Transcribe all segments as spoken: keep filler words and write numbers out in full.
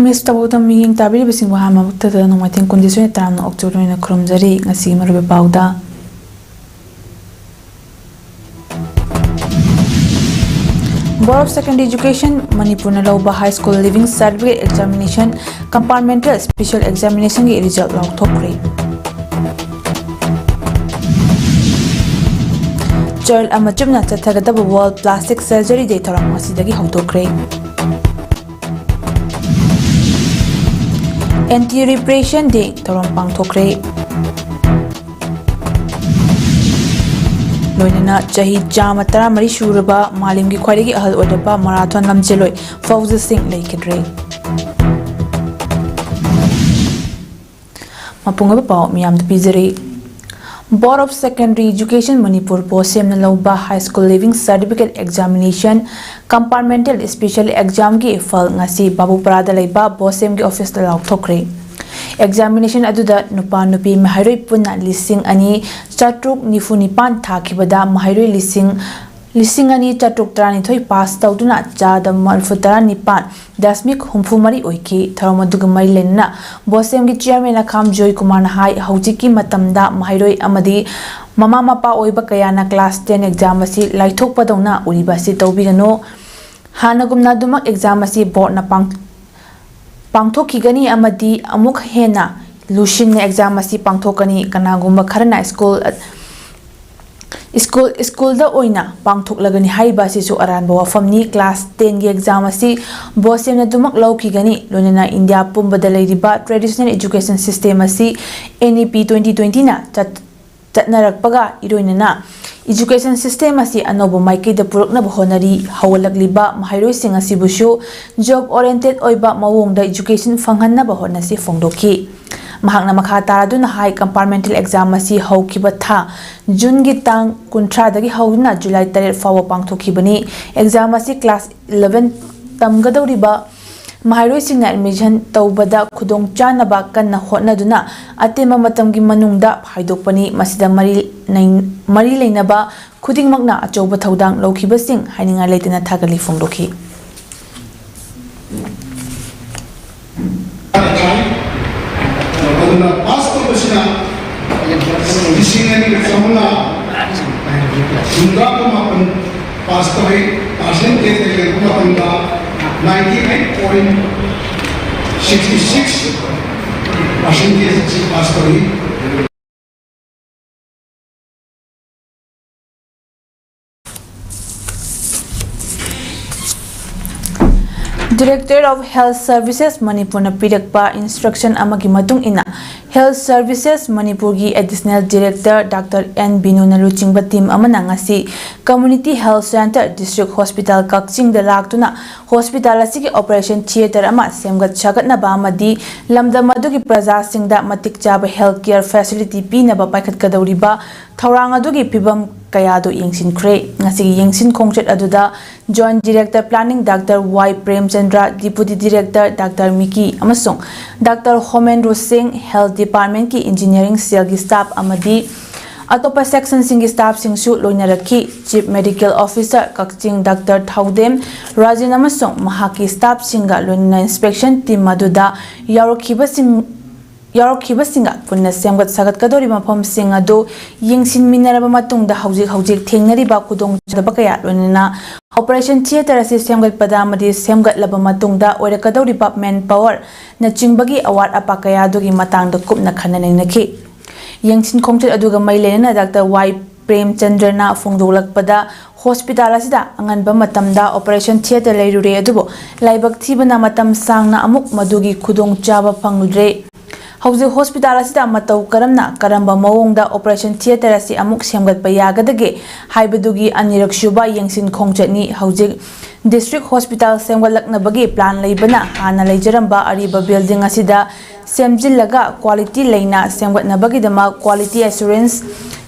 ꯃꯤꯁ ꯇꯧꯕꯗ ꯃꯤꯠꯌꯦꯡ ꯇꯥꯕꯤꯔꯤꯕꯁꯤꯡꯕꯨ ꯑꯍꯥꯟꯕꯃꯛꯇꯗ ꯅꯣꯡꯃꯥꯏꯊꯦꯝ ꯀꯨꯟꯅꯤꯊꯣꯏꯅ ꯇꯔꯥꯝꯅ ꯑꯣꯛꯆꯔꯤ ꯑꯣꯏꯅ ꯈꯨꯔꯨꯝꯖꯔꯤ꯫ ꯉꯁꯤꯒꯤ ꯃꯔꯨꯑꯣꯏꯕ ꯄꯥꯎꯗ, Board of Secondary Education ꯃꯅꯤꯄꯨꯔꯅ ꯂꯧꯕ High School Leaving Certificate Examination Compartmental Special Examinationꯒꯤ result ꯂꯥꯎꯊꯣꯛꯈ꯭ꯔꯦ꯫ ꯆꯌꯣꯜ ꯑꯃ ꯆꯨꯞꯅ ꯆꯠꯊꯒꯗꯕ World Plastic Surgery Day ꯊꯧꯔꯝ ꯉꯁꯤꯗꯒꯤ ꯍꯧꯗꯣꯛꯈ꯭ꯔꯦ꯫ Anti Repression Day ꯊꯧꯔꯝ ꯄꯥꯡꯊꯣꯛꯈ꯭ꯔꯦ꯫ ꯂꯣꯏꯅꯅ ꯆꯍꯤ ꯆꯥꯝꯃ ꯇꯔꯥꯃꯔꯤ ꯁꯨꯔꯕ ꯃꯥꯂꯦꯝꯒꯤ ꯈ꯭ꯋꯥꯏꯗꯒꯤ ꯑꯍꯜ ꯑꯣꯏꯔꯕ marathon ꯂꯝꯖꯦꯜꯂꯣꯏ ꯐꯧꯖ ꯁꯤꯡ ꯂꯩꯈꯤꯗ꯭ꯔꯦ꯫ ꯃꯄꯨꯡ ꯑꯣꯏꯕ ꯄꯥꯎ ꯃꯤꯌꯥꯝꯗ ꯄꯤꯖꯔꯤ꯫ Board of Secondary Education Manipur, BOSEMꯅ ꯂꯧꯕ High School Leaving Certificate Examination Compartmental Special Examꯒꯤ ꯐꯜ ꯉꯁꯤ ꯕꯥꯕꯨꯄꯔꯥꯗ ꯂꯩꯕ BOSEMꯒꯤ officeꯇ ꯂꯥꯎꯊꯣꯛꯈ꯭ꯔꯦ꯫ Examination ꯑꯗꯨꯗ ꯅꯨꯄꯥ ꯅꯨꯄꯤ ꯃꯍꯩꯔꯣꯏ ꯄꯨꯟꯅ ꯂꯤꯁꯤꯡ ꯑꯅꯤ ꯆꯥꯇ꯭ꯔꯨꯛ ꯅꯤꯐꯨ ꯅꯤꯄꯥꯟ ꯊꯥꯈꯤꯕꯗ ꯃꯍꯩꯔꯣꯏ ꯂꯤꯁꯤꯡ, ꯂꯤꯁꯤꯡ ꯑꯅꯤ ꯆꯥꯇ꯭ꯔꯨꯛ ꯇꯔꯥꯅꯤꯊꯣꯏ pass ꯇꯧꯗꯨꯅ ꯆꯥꯗ ꯃꯔꯤꯐꯨ ꯇꯔꯥꯅꯤꯄꯥꯟ ꯗꯁꯃꯤꯛ ꯍꯨꯝꯐꯨ ꯃꯔꯤ ꯑꯣꯏꯈꯤ꯫ ꯊꯧꯔꯝ ꯑꯗꯨꯒ ꯃꯔꯤ ꯂꯩꯅꯅ BOSEMꯒꯤ chairman ꯑꯈꯥꯝ ꯖꯣꯏ ꯀꯨꯃꯥꯔꯅ ꯍꯥꯏ, ꯍꯧꯖꯤꯛꯀꯤ ꯃꯇꯝꯗ ꯃꯍꯩꯔꯣꯏ ꯑꯃꯗꯤ ꯃꯃꯥ ꯃꯄꯥ ꯑꯣꯏꯕ ꯀꯌꯥꯅ class ten exam ꯑꯁꯤ ꯂꯥꯏꯊꯣꯛꯄꯗꯧꯅ ꯎꯔꯤꯕ ꯑꯁꯤ ꯇꯧꯕꯤꯒꯅꯨ꯫ ꯍꯥꯟꯅꯒꯨꯝꯅ ꯑꯗꯨꯃꯛ exam ꯑꯁꯤ boardꯅ ꯄꯥꯡ-, ꯄꯥꯡꯊꯣꯛꯈꯤꯒꯅꯤ ꯑꯃꯗꯤ ꯑꯃꯨꯛ ꯍꯦꯟꯅ ꯂꯨꯁꯤꯟꯅ exam ꯑꯁꯤ ꯄꯥꯡꯊꯣꯛꯀꯅꯤ꯫ ꯀꯅꯥꯒꯨꯝꯕ ꯈꯔꯅ school, school, schoolꯗ ꯑꯣꯏꯅ ꯄꯥꯡꯊꯣꯛꯂꯒꯅꯤ ꯍꯥꯏꯔꯤꯕ ꯑꯁꯤꯁꯨ ꯑꯔꯥꯟꯕ ꯋꯥꯐꯝꯅꯤ꯫ Class tenꯒꯤ exam ꯑꯁꯤ BOSEMꯅ ꯑꯗꯨꯃꯛ ꯂꯧꯈꯤꯒꯅꯤ꯫ ꯂꯣꯏꯅꯅ ꯏꯟꯗꯤꯌꯥ ꯄꯨꯝꯕꯗ ꯂꯩꯔꯤꯕ traditional education system ꯑꯁꯤ NEP twenty twentyꯅ ꯆꯠ-, ꯆꯠꯅꯔꯛꯄꯒ ꯏꯔꯣꯏꯅꯅ education system ꯑꯁꯤ ꯑꯅꯧꯕ ꯃꯥꯏꯀꯩꯗ ꯄꯨꯔꯛꯅꯕ ꯍꯣꯠꯅꯔꯤ꯫ ꯍꯧꯒꯠꯂꯛꯂꯤꯕ ꯃꯍꯩꯔꯣꯏꯁꯤꯡ ꯑꯁꯤꯕꯨꯁꯨ job oriented ꯑꯣꯏꯕ ꯃꯑꯣꯡꯗ education ꯐꯪꯍꯟꯅꯕ ꯍꯣꯠꯅꯁꯤ ꯐꯣꯡꯗꯣꯛꯈꯤ꯫ ꯃꯍꯥꯛꯅ ꯃꯈꯥ ꯇꯥꯔꯗꯨꯅ ꯍꯥꯏ, compartmental exam ꯑꯁꯤ ꯍꯧꯈꯤꯕ ꯊꯥ ꯖꯨꯟꯒꯤ ꯇꯥꯡ ꯀꯨꯟꯊ꯭ꯔꯥꯗꯒꯤ ꯍꯧꯗꯨꯅ ꯖꯨꯂꯥꯏ ꯇꯔꯦꯠ ꯐꯥꯎꯕ ꯄꯥꯡꯊꯣꯛꯈꯤꯕꯅꯤ꯫ Exam ꯑꯁꯤ class eleven ꯇꯝꯒꯗꯧꯔꯤꯕ ꯃꯍꯩꯔꯣꯏꯁꯤꯡꯅ admission ꯇꯧꯕꯗ ꯈꯨꯗꯣꯡꯆꯥꯅꯕ ꯀꯟꯅ ꯍꯣꯠꯅꯗꯨꯅ ꯑꯇꯦꯟꯕ ꯃꯇꯝꯒꯤ ꯃꯅꯨꯡꯗ ꯍꯥꯏꯗꯣꯛꯄꯅꯤ꯫ ꯃꯁꯤꯗ ꯃꯔꯤ ꯂꯩ-, ꯃꯔꯤ ꯂꯩꯅꯕ ꯈꯨꯗꯤꯡꯃꯛꯅ ꯑꯆꯧꯕ ꯊꯧꯗꯥꯡ ꯂꯧꯈꯤꯕꯁꯤꯡ ꯍꯥꯏꯅꯤꯡꯉꯥꯏ ꯂꯩꯇꯅ ꯊꯥꯒꯠꯂꯤ ꯐꯣꯡꯗꯣꯛꯈꯤ꯫ ꯑꯗꯨꯅ ꯄꯥꯁ ꯇꯧꯕꯁꯤꯅ ꯂꯤꯁꯤꯡ ꯑꯅꯤꯒ ꯆꯥꯝꯃꯉꯥ ꯍꯨꯝꯗ꯭ꯔꯥ ꯃꯥꯄꯟ ꯄꯥꯁ ꯇꯧꯏ꯫ ꯄꯥꯔꯁꯦꯟꯇꯦꯖꯇ ꯌꯦꯡꯕ ꯃꯇꯝꯗ ninety eight point sixty six percentage ꯑꯁꯤ ꯄꯥꯁ ꯇꯧꯏ꯫ Director of Health Services ꯃꯅꯤꯄꯨꯔꯅ ꯄꯤꯔꯛꯄ instruction ꯑꯃꯒꯤ ꯃꯇꯨꯡ ꯏꯟꯅ, Health Services ꯃꯅꯤꯄꯨꯔꯒꯤ Additional Director Doctor N ꯕꯤꯅꯨꯅ ꯂꯨꯆꯤꯡꯕ team ꯑꯃꯅ ꯉꯁꯤ Community Health Centre District Hospital ꯀꯛꯆꯤꯡꯗ ꯂꯥꯛꯇꯨꯅ hospital ꯑꯁꯤꯒꯤ operation theatre ꯑꯃ ꯁꯦꯝꯒꯠ ꯁꯥꯒꯠꯅꯕ ꯑꯃꯗꯤ ꯂꯝꯗꯝ ꯑꯗꯨꯒꯤ ꯄ꯭ꯔꯖꯥꯁꯤꯡꯗ ꯃꯇꯤꯛ ꯆꯥꯕ health care facility ꯄꯤꯅꯕ ꯄꯥꯏꯈꯠꯀꯗꯧꯔꯤꯕ ꯊꯧꯔꯥꯡ ꯑꯗꯨꯒꯤ ꯐꯤꯕꯝ ꯀꯌꯥꯗꯨ ꯌꯦꯡꯁꯤꯟꯈ꯭ꯔꯦ꯫ ꯉꯁꯤꯒꯤ ꯌꯦꯡꯁꯤꯟ ꯈꯣꯡꯆꯠ ꯑꯗꯨꯗ Joint Director Planning Doctor ꯋꯥꯏ ꯄ꯭ꯔꯦꯝꯆꯟꯗ꯭ꯔ, Deputy Director Doctor ꯃꯤꯀꯤ ꯑꯃꯁꯨꯡ Doctor ꯍꯣꯃꯦꯟꯗ꯭ꯔꯨ ꯁꯤꯡ, Health Departmentꯀꯤ Engineering Cellꯒꯤ staff ꯑꯃꯗꯤ ꯑꯇꯣꯞꯄ sectionꯁꯤꯡꯒꯤ staffꯁꯤꯡꯁꯨ ꯂꯣꯏꯅꯔꯛꯈꯤ꯫ Chief Medical Officer ꯀꯛꯆꯤꯡ Doctor ꯊꯧꯗꯦꯝ ꯔꯥꯖꯦꯟ ꯑꯃꯁꯨꯡ ꯃꯍꯥꯛꯀꯤ staffꯁꯤꯡꯒ ꯂꯣꯏꯅꯅ inspection team ꯑꯗꯨꯗ ꯌꯥꯎꯔꯛꯈꯤꯕꯁꯤꯡ, ꯌꯥꯎꯔꯛꯈꯤꯕꯁꯤꯡꯒ ꯄꯨꯟꯅ ꯁꯦꯝꯒꯠ ꯁꯥꯒꯠꯀꯗꯧꯔꯤꯕ ꯃꯐꯝꯁꯤꯡ ꯑꯗꯨ ꯌꯦꯡꯁꯤꯟꯃꯤꯟꯅꯔꯕ ꯃꯇꯨꯡꯗ ꯍꯧꯖꯤꯛ ꯍꯧꯖꯤꯛ ꯊꯦꯡꯅꯔꯤꯕ ꯈꯨꯗꯣꯡꯆꯥꯗꯕ ꯀꯌꯥ, ꯂꯣꯏꯅꯅ operation theatre ꯑꯁꯤ ꯁꯦꯝꯒꯠꯄꯗ ꯑꯃꯗꯤ ꯁꯦꯝꯒꯠꯂꯕ ꯃꯇꯨꯡꯗ ꯑꯣꯏꯔꯛꯀꯗꯧꯔꯤꯕ manpower ꯅꯆꯤꯡꯕꯒꯤ ꯑꯋꯥꯠ ꯑꯄꯥ ꯀꯌꯥ ꯑꯗꯨꯒꯤ ꯃꯇꯥꯡꯗ ꯀꯨꯞꯅ ꯈꯟꯅ ꯅꯩꯅꯈꯤ꯫ ꯌꯦꯡꯁꯤꯟ ꯈꯣꯡꯆꯠ ꯑꯗꯨꯒ ꯃꯔꯤ ꯂꯩꯅꯅ Doctor ꯋꯥꯏ ꯄ꯭ꯔꯦꯝꯆꯟꯗ꯭ꯔꯅ ꯐꯣꯡꯗꯣꯛꯂꯛꯄꯗ, hospital ꯑꯁꯤꯗ ꯑꯉꯟꯕ ꯃꯇꯝꯗ operation theatre ꯂꯩꯔꯨꯔꯦ, ꯑꯗꯨꯕꯨ ꯂꯥꯏꯕꯛ ꯊꯤꯕꯅ ꯃꯇꯝ ꯁꯥꯡꯅ ꯑꯃꯨꯛ ꯃꯗꯨꯒꯤ ꯈꯨꯗꯣꯡꯆꯥꯕ ꯐꯪꯂꯨꯗ꯭ꯔꯦ꯫ ꯍꯧꯖꯤꯛ hospital ꯑꯁꯤꯗ ꯃꯇꯧ ꯀꯔꯝꯅ, ꯀꯔꯝꯕ ꯃꯑꯣꯡꯗ operation theatre ꯑꯁꯤ ꯑꯃꯨꯛ ꯁꯦꯝꯒꯠꯄ ꯌꯥꯒꯗꯒꯦ ꯍꯥꯏꯕꯗꯨꯒꯤ ꯑꯅꯤꯔꯛ ꯁꯨꯕ ꯌꯦꯡꯁꯤꯟ ꯈꯣꯡꯆꯠꯅꯤ꯫ ꯍꯧꯖꯤꯛ district hospital ꯁꯦꯝꯒꯠꯂꯛꯅꯕꯒꯤ plan ꯂꯩꯕꯅ, ꯍꯥꯟꯅ ꯂꯩꯖꯔꯝꯕ ꯑꯔꯤꯕ building ꯑꯁꯤꯗ ꯁꯦꯝꯖꯤꯜꯂꯒ quality ꯂꯩꯅ ꯁꯦꯝꯒꯠꯅꯕꯒꯤꯗꯃꯛ quality assurance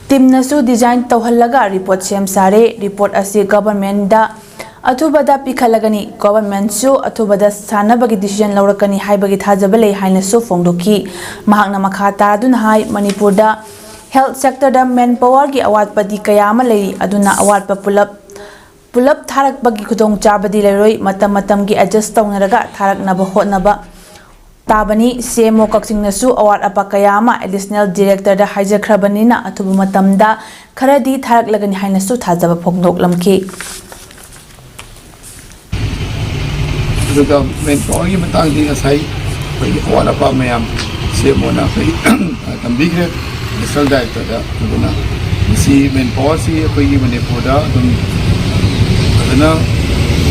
teamꯅꯁꯨ design ꯇꯧꯍꯜꯂꯒ report ꯁꯦꯝ ꯁꯥꯔꯦ꯫ Report ꯑꯁꯤ governmentꯗ ꯑꯊꯨꯕꯗ ꯄꯤꯈꯠꯂꯒꯅꯤ꯫ Governmentꯁꯨ ꯑꯊꯨꯕꯗ ꯁꯥꯟꯅꯕꯒꯤ decision ꯂꯧꯔꯛꯀꯅꯤ ꯍꯥꯏꯕꯒꯤ ꯊꯥꯖꯕ ꯂꯩ ꯍꯥꯏꯅꯁꯨ ꯐꯣꯡꯗꯣꯛꯈꯤ꯫ ꯃꯍꯥꯛꯅ ꯃꯈꯥ ꯇꯥꯗꯨꯅ ꯍꯥꯏ, ꯃꯅꯤꯄꯨꯔꯗ health sectorꯗ manpowerꯒꯤ ꯑꯋꯥꯠꯄꯗꯤ ꯀꯌꯥ ꯑꯃ ꯂꯩꯔꯤ, ꯑꯗꯨꯅ ꯑꯋꯥꯠꯄ ꯄꯨꯂꯞ, ꯄꯨꯂꯞ ꯊꯥꯔꯛꯄꯒꯤ ꯈꯨꯗꯣꯡꯆꯥꯕꯗꯤ ꯂꯩꯔꯣꯏ꯫ ꯃꯇꯝ ꯃꯇꯝꯒꯤ adjust ꯇꯧꯅꯔꯒ ꯊꯥꯔꯛꯅꯕ ꯍꯣꯠꯅꯕ ꯇꯥꯕꯅꯤ꯫ ꯁꯤ ꯑꯦꯝ ꯑꯣ ꯀꯛꯆꯤꯡꯅꯁꯨ ꯑꯋꯥꯠ ꯑꯄꯥ ꯀꯌꯥ ꯑꯃ ꯑꯦꯗꯤꯁꯅꯦꯜ ꯗꯤꯔꯦꯛꯇꯔꯗ ꯍꯥꯏꯖꯈ꯭ꯔꯕꯅꯤꯅ, ꯑꯊꯨꯕ ꯃꯇꯝꯗ ꯈꯔꯗꯤ ꯊꯥꯔꯛꯂꯒꯅꯤ ꯍꯥꯏꯅꯁꯨ ꯊꯥꯖꯕ ꯐꯣꯡꯗꯣꯛꯂꯝꯈꯤ꯫ ꯑꯗꯨꯒ ꯃꯦꯟ ꯄꯥꯋꯔꯒꯤ ꯃꯇꯥꯡꯗꯤ ꯉꯁꯥꯏ ꯑꯩꯈꯣꯏꯒꯤ ꯑꯋꯥꯠ ꯑꯄꯥ ꯃꯌꯥꯝ ꯁꯤ ꯑꯦꯝ ꯑꯣꯅ ꯑꯩꯈꯣꯏ ꯇꯝꯕꯤꯈ꯭ꯔꯦ꯫ ꯅꯦꯁꯅꯦꯜ ꯗꯥꯏꯔꯦꯛꯇꯔꯗ꯫ ꯑꯗꯨꯅ ꯃꯁꯤ ꯃꯦꯟ ꯄꯥꯋꯔꯁꯤ ꯑꯩꯈꯣꯏꯒꯤ ꯃꯅꯤꯄꯨꯔꯗ ꯑꯗꯨꯝ ꯐꯖꯅ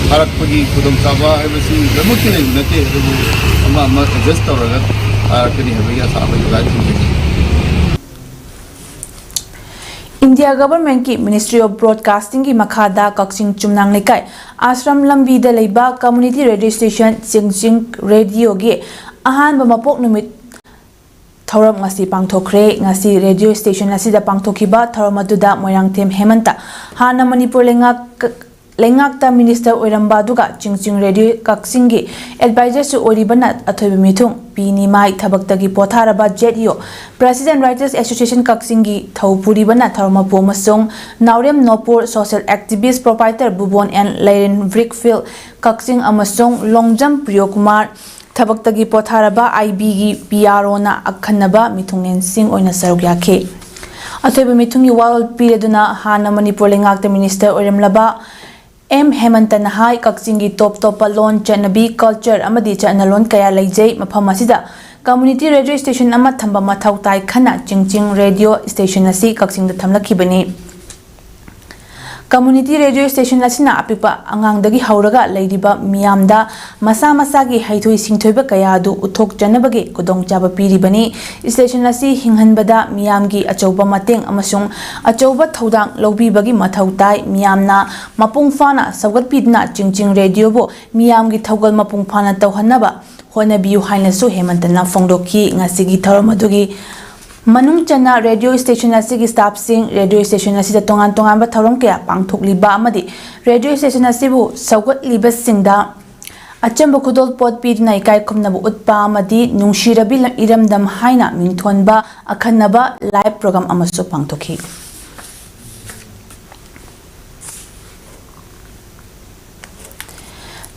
ꯊꯥꯔꯛꯄꯒꯤ ꯈꯨꯗꯣꯡꯆꯥꯕ ꯍꯥꯏꯕꯁꯤ ꯂꯣꯏꯅꯃꯛꯇꯤ ꯂꯩꯕ ꯅꯠꯇꯦ, ꯑꯗꯨꯕꯨ ꯑꯃ ꯑꯃ ꯑꯦꯗꯖꯁ ꯇꯧꯔꯒ ꯊꯥꯔꯛꯀꯅꯤ ꯍꯥꯏꯕꯒꯤ ꯑꯁꯥ ꯑꯩꯈꯣꯏ ꯂꯥꯏ ꯊꯝꯖꯒꯦ꯫ ꯏꯟꯗꯤꯌꯥ ꯒꯚꯔꯟꯃꯦꯟꯠꯀꯤ ꯃꯤꯅꯤꯁꯇ꯭ꯔꯤ ꯑꯣꯐ ꯕ꯭ꯔꯣꯗꯀꯥꯁꯇꯤꯡꯒꯤ ꯃꯈꯥꯗ ꯀꯛꯆꯤꯡ ꯆꯨꯝꯅꯥꯡ ꯂꯩꯀꯥꯏ ꯑꯥꯁ꯭ꯔꯝ ꯂꯝꯕꯤꯗ ꯂꯩꯕ ꯀꯝꯃ꯭ꯌꯨꯅꯤꯇꯤ ꯔꯦꯗꯤꯑꯣ ꯁ꯭ꯇꯦꯁꯟ ꯆꯤꯡꯆꯤꯡ ꯔꯦꯗꯤꯑꯣꯒꯤ ꯑꯍꯥꯟꯕ ꯃꯄꯣꯛ ꯅꯨꯃꯤꯠ ꯊꯧꯔꯝ ꯉꯁꯤ ꯄꯥꯡꯊꯣꯛꯈ꯭ꯔꯦ꯫ ꯉꯁꯤ ꯔꯦꯗꯤꯑꯣ ꯁ꯭ꯇꯦꯁꯟ ꯑꯁꯤꯗ ꯄꯥꯡꯊꯣꯛꯈꯤꯕ ꯊꯧꯔꯝ ꯑꯗꯨꯗ ꯃꯣꯏꯔꯥꯡꯊꯦꯝ ꯍꯦꯃꯟꯇ, ꯍꯥꯟꯅ ꯃꯅꯤꯄꯨꯔ ꯂꯩꯉꯥꯛ ꯂꯩꯉꯥꯛꯇ ꯃꯤꯅꯤꯁꯇꯔ ꯑꯣꯏꯔꯝꯕ ꯑꯗꯨꯒ ꯆꯤꯡꯆꯤꯡ ꯔꯦꯗꯤꯑꯣ ꯀꯛꯆꯤꯡꯒꯤ ꯑꯦꯗꯚꯥꯏꯖꯔꯁꯨ ꯑꯣꯏꯔꯤꯕꯅ ꯑꯊꯣꯏꯕ ꯃꯤꯊꯨꯡ ꯄꯤ ꯅꯤꯃꯥꯏ, ꯊꯕꯛꯇꯒꯤ ꯄꯣꯊꯥꯔꯕ ꯖꯦꯠ ꯏ ꯑꯣ, ꯄ꯭ꯔꯦꯁꯤꯗꯦꯟꯠ ꯔꯥꯏꯇꯔꯁ ꯑꯦꯁꯣꯁꯤꯌꯦꯁꯟ ꯀꯛꯆꯤꯡꯒꯤ ꯊꯧꯄꯨꯔꯤꯕꯅ ꯊꯧꯔꯝ ꯃꯄꯨ ꯑꯃꯁꯨꯡ ꯅꯥꯎꯔꯦꯝ ꯅꯣꯄꯨꯔ ꯁꯣꯁꯤꯌꯦꯜ ꯑꯦꯛꯇꯤꯚꯤꯁꯠ ꯄ꯭ꯔꯣꯄꯥꯏꯇꯔ ꯕꯨꯕꯣꯟ ꯑꯦꯟ ꯂꯩꯔꯦꯟ ꯕ꯭ꯔꯤꯛꯐꯤꯜ ꯀꯛꯆꯤꯡ ꯑꯃꯁꯨꯡ ꯂꯣꯡꯖꯝ ꯄ꯭ꯔꯤꯌꯣꯀꯨꯃꯥꯔ ꯊꯕꯛꯇꯒꯤ ꯄꯣꯊꯥꯔꯕ ꯑꯥꯏ ꯕꯤꯒꯤ ꯄꯤ ꯑꯥꯔ ꯑꯣꯅ ꯑꯈꯟꯅꯕ ꯃꯤꯊꯨꯡꯂꯦꯟꯁꯤꯡ ꯑꯣꯏꯅ ꯁꯔꯨꯛ ꯌꯥꯈꯤ꯫ ꯑꯊꯣꯏꯕ ꯃꯤꯊꯨꯡꯒꯤ ꯋꯥꯔꯣꯜ ꯄꯤꯔꯗꯨꯅ ꯍꯥꯟꯅ ꯃꯅꯤꯄꯨꯔ ꯂꯩꯉꯥꯛꯇ ꯃꯤꯅꯤꯁꯇꯔ ꯑꯣꯏꯔꯝꯂꯕ ꯑꯦꯝ ꯍꯦꯃꯟꯇꯅ ꯍꯥꯏ, ꯀꯛꯆꯤꯡꯒꯤ ꯇꯣꯞ ꯇꯣꯞꯄ ꯂꯣꯟ, ꯆꯠꯅꯕꯤ, ꯀꯜꯆꯔ ꯑꯃꯗꯤ ꯆꯠꯅꯂꯣꯟ ꯀꯌꯥ ꯂꯩꯖꯩ꯫ ꯃꯐꯝ ꯑꯁꯤꯗ ꯀꯝꯃ꯭ꯌꯨꯅꯤꯇꯤ ꯔꯦꯗꯤꯑꯣ ꯁ꯭ꯇꯦꯁꯟ ꯑꯃ ꯊꯝꯕ ꯃꯊꯧ ꯇꯥꯏ ꯈꯟꯅ ꯆꯤꯡꯆꯤꯡ ꯔꯦꯗꯤꯑꯣ ꯁ꯭ꯇꯦꯁꯟ ꯑꯁꯤ ꯀꯛꯆꯤꯡꯗ ꯊꯝꯂꯛꯈꯤꯕꯅꯤ꯫ ꯀꯝꯃ꯭ꯌꯨꯅꯤꯇꯤ ꯔꯦꯗꯤꯑꯣ ꯁ꯭ꯇꯦꯁꯟ ꯑꯁꯤꯅ ꯑꯄꯤꯛꯄ ꯑꯉꯥꯡꯗꯒꯤ ꯍꯧꯔꯒ ꯂꯩꯔꯤꯕ ꯃꯤꯌꯥꯝꯗ ꯃꯁꯥ ꯃꯁꯥꯒꯤ ꯍꯩꯊꯣꯏ ꯁꯤꯡꯊꯣꯏꯕ ꯀꯌꯥ ꯑꯗꯨ ꯎꯠꯊꯣꯛꯆꯅꯕꯒꯤ ꯈꯨꯗꯣꯡꯆꯥꯕ ꯄꯤꯔꯤꯕꯅꯤ꯫ ꯁ꯭ꯇꯦꯁꯟ ꯑꯁꯤ ꯍꯤꯡꯍꯟꯕꯗ ꯃꯤꯌꯥꯝꯒꯤ ꯑꯆꯧꯕ ꯃꯇꯦꯡ ꯑꯃꯁꯨꯡ ꯑꯆꯧꯕ ꯊꯧꯗꯥꯡ ꯂꯧꯕꯤꯕꯒꯤ ꯃꯊꯧ ꯇꯥꯏ꯫ ꯃꯤꯌꯥꯝꯅ ꯃꯄꯨꯡ ꯐꯥꯅ ꯁꯧꯒꯠꯄꯤꯗꯨꯅ ꯆꯤꯡꯆꯤꯡ ꯔꯦꯗꯤꯑꯣꯕꯨ ꯃꯤꯌꯥꯝꯒꯤ ꯊꯧꯒꯜ ꯃꯄꯨꯡ ꯐꯥꯅ ꯇꯧꯍꯟꯅꯕ ꯍꯣꯠꯅꯕꯤꯌꯨ ꯍꯥꯏꯅꯁꯨ ꯍꯦꯃꯟꯇꯅ ꯐꯣꯡꯗꯣꯛꯈꯤ꯫ ꯉꯁꯤꯒꯤ ꯊꯧꯔꯝ ꯑꯗꯨꯒꯤ ꯃꯅꯨꯡ ꯆꯟꯅ ꯔꯦꯗꯤꯑꯣ ꯁ꯭ꯇꯦꯁꯟ ꯑꯁꯤꯒꯤ ꯁ꯭ꯇꯥꯐꯁꯤꯡ, ꯔꯦꯗꯤꯑꯣ ꯁ꯭ꯇꯦꯁꯟ ꯑꯁꯤꯗ ꯇꯣꯉꯥꯟ ꯇꯣꯉꯥꯟꯕ ꯊꯧꯔꯝ ꯀꯌꯥ ꯄꯥꯡꯊꯣꯛꯂꯤꯕ ꯑꯃꯗꯤ ꯔꯦꯗꯤꯑꯣ ꯁ꯭ꯇꯦꯁꯟ ꯑꯁꯤꯕꯨ ꯁꯧꯒꯠꯂꯤꯕꯁꯤꯡꯗ ꯑꯆꯝꯕ ꯈꯨꯗꯣꯜꯄꯣꯠ ꯄꯤꯗꯨꯅ ꯏꯀꯥꯏ ꯈꯨꯝꯅꯕ ꯎꯠꯄ ꯑꯃꯗꯤ ꯅꯨꯡꯁꯤꯔꯕꯤ ꯏꯔꯝꯗꯝ ꯍꯥꯏꯅ ꯃꯤꯡꯊꯣꯟꯕ ꯑꯈꯟꯅꯕ ꯂꯥꯏꯚ ꯄ꯭ꯔꯣꯒ꯭ꯔꯥꯝ ꯑꯃꯁꯨ ꯄꯥꯡꯊꯣꯛꯈꯤ꯫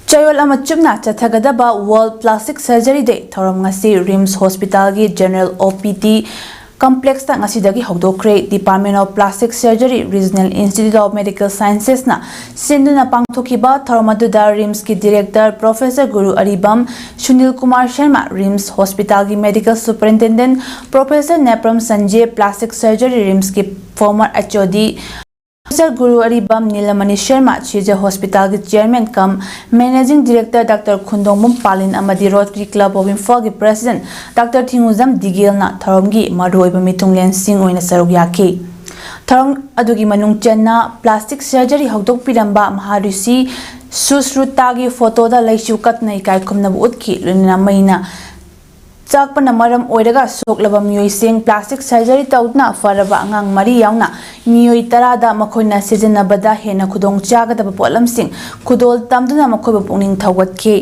ꯆꯌꯣꯜ ꯑꯃ ꯆꯨꯞꯅ ꯆꯠꯊꯒꯗꯕ World Plastic Surgery Day ꯊꯧꯔꯝ ꯉꯁꯤ RIMS Hospitalꯒꯤ General OPD Complexꯇ ꯉꯁꯤꯗꯒꯤ ꯍꯧꯗꯣꯛꯈ꯭ꯔꯦ꯫ Department of Plastic Surgery, Regional Institute of Medical Sciences ꯅ ꯁꯤꯟꯗꯨꯅ ꯄꯥꯡꯊꯣꯛꯈꯤꯕ ꯊꯧꯔꯝ ꯑꯗꯨꯗ RIMSꯀꯤ Director Professor ꯒꯨꯔꯨ ꯑꯔꯤꯕꯝ Sunil Kumar Sharma, RIMS Hospitalꯒꯤ Medical Superintendent Professor Nepram ꯁꯟꯖꯦ, Plastic Surgery RIMSꯀꯤ former HOD Professor ꯒꯨꯔꯨ ꯑꯔꯤꯕꯝ ꯅꯤꯂꯃꯅꯤ ꯁꯔꯃ, ꯁꯤꯖ Hospitalꯒꯤ Chairman cum Managing Director Doctor ꯈꯨꯟꯗꯣꯡꯕꯝ ꯄꯥꯂꯤꯟ ꯑꯃꯗꯤ Rotary Club of ꯏꯝꯐꯥꯜꯒꯤ President Doctor ꯊꯤꯡꯉꯨꯖꯝ ꯗꯤꯒꯦꯜꯅ ꯊꯧꯔꯝꯒꯤ ꯃꯔꯨꯑꯣꯏꯕ ꯃꯤꯊꯨꯡꯂꯦꯟꯁꯤꯡ ꯑꯣꯏꯅ ꯁꯔꯨꯛ ꯌꯥꯈꯤ꯫ ꯊꯧꯔꯝ ꯑꯗꯨꯒꯤ ꯃꯅꯨꯡ ꯆꯟꯅ plastic surgery ꯍꯧꯗꯣꯛꯄꯤꯔꯝꯕ ꯃꯍꯥꯔꯤꯁꯤ ꯁꯨꯁ꯭ꯔꯨꯇꯥꯒꯤ photoꯗ ꯂꯩꯁꯨ ꯀꯠꯇꯨꯅ ꯏꯀꯥꯏ ꯈꯨꯝꯅꯕ ꯎꯠꯈꯤ꯫ ꯂꯣꯏꯅꯅ ꯃꯩꯅ ꯆꯥꯛꯄꯅ ꯃꯔꯝ ꯑꯣꯏꯔꯒ ꯁꯣꯛꯂꯕ ꯃꯤꯑꯣꯏꯁꯤꯡ plastic surgery ꯇꯧꯗꯨꯅ ꯐꯔꯕ ꯑꯉꯥꯡ ꯃꯔꯤ ꯌꯥꯎꯅ ꯃꯤꯑꯣꯏ ꯇꯔꯥꯗ ꯃꯈꯣꯏꯅ ꯁꯤꯖꯤꯟꯅꯕꯗ ꯍꯦꯟꯅ ꯈꯨꯗꯣꯡ ꯆꯥꯒꯗꯕ ꯄꯣꯠꯂꯝꯁꯤꯡ ꯈꯨꯗꯣꯜ ꯇꯝꯗꯨꯅ ꯃꯈꯣꯏꯕꯨ ꯄꯨꯛꯅꯤꯡ ꯊꯧꯒꯠꯈꯤ꯫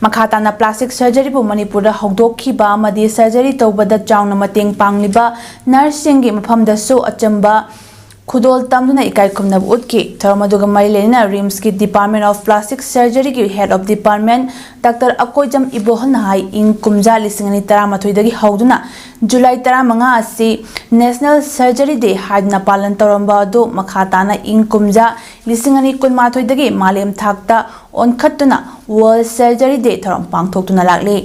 ꯃꯈꯥ ꯇꯥꯅ plastic surgeryꯕꯨ ꯃꯅꯤꯄꯨꯔꯗ ꯍꯧꯗꯣꯛꯈꯤꯕ ꯑꯃꯗꯤ surgery ꯇꯧꯕꯗ ꯆꯥꯎꯅ ꯃꯇꯦꯡ ꯄꯥꯡꯂꯤꯕ nurseꯁꯤꯡꯒꯤ ꯃꯐꯝꯗꯁꯨ ꯑꯆꯝꯕ ꯈꯨꯗꯣꯜ ꯇꯝꯗꯨꯅ ꯏꯀꯥꯏ ꯈꯨꯝꯅꯕ ꯎꯠꯈꯤ꯫ ꯊꯧꯔꯝ ꯑꯗꯨꯒ ꯃꯔꯤ ꯂꯩꯅꯅ RIMSꯀꯤ Department of Plastic Surgeryꯒꯤ Head of Department Doctor Akoijam ꯏꯕꯣꯍꯜꯅ ꯍꯥꯏ, ꯏꯪ ꯀꯨꯝꯖꯥ ꯂꯤꯁꯤꯡ ꯑꯅꯤ ꯇꯔꯥꯃꯥꯊꯣꯏꯗꯒꯤ ꯍꯧꯗꯨꯅ ꯖꯨꯂꯥꯏ ꯇꯔꯥꯃꯉꯥ ꯑꯁꯤ National Surgery Day ꯍꯥꯏꯗꯨꯅ ꯄꯥꯂꯟ ꯇꯧꯔꯝꯕ ꯑꯗꯨ ꯃꯈꯥ ꯇꯥꯅ ꯏꯪ ꯀꯨꯝꯖꯥ ꯂꯤꯁꯤꯡ ꯑꯅꯤ ꯀꯨꯟꯃꯥꯊꯣꯏꯗꯒꯤ ꯃꯥꯂꯦꯝ ꯊꯥꯛꯇ ꯑꯣꯟꯈꯠꯇꯨꯅ World Surgery Day ꯊꯧꯔꯝ ꯄꯥꯡꯊꯣꯛꯇꯨꯅ ꯂꯥꯛꯂꯤ꯫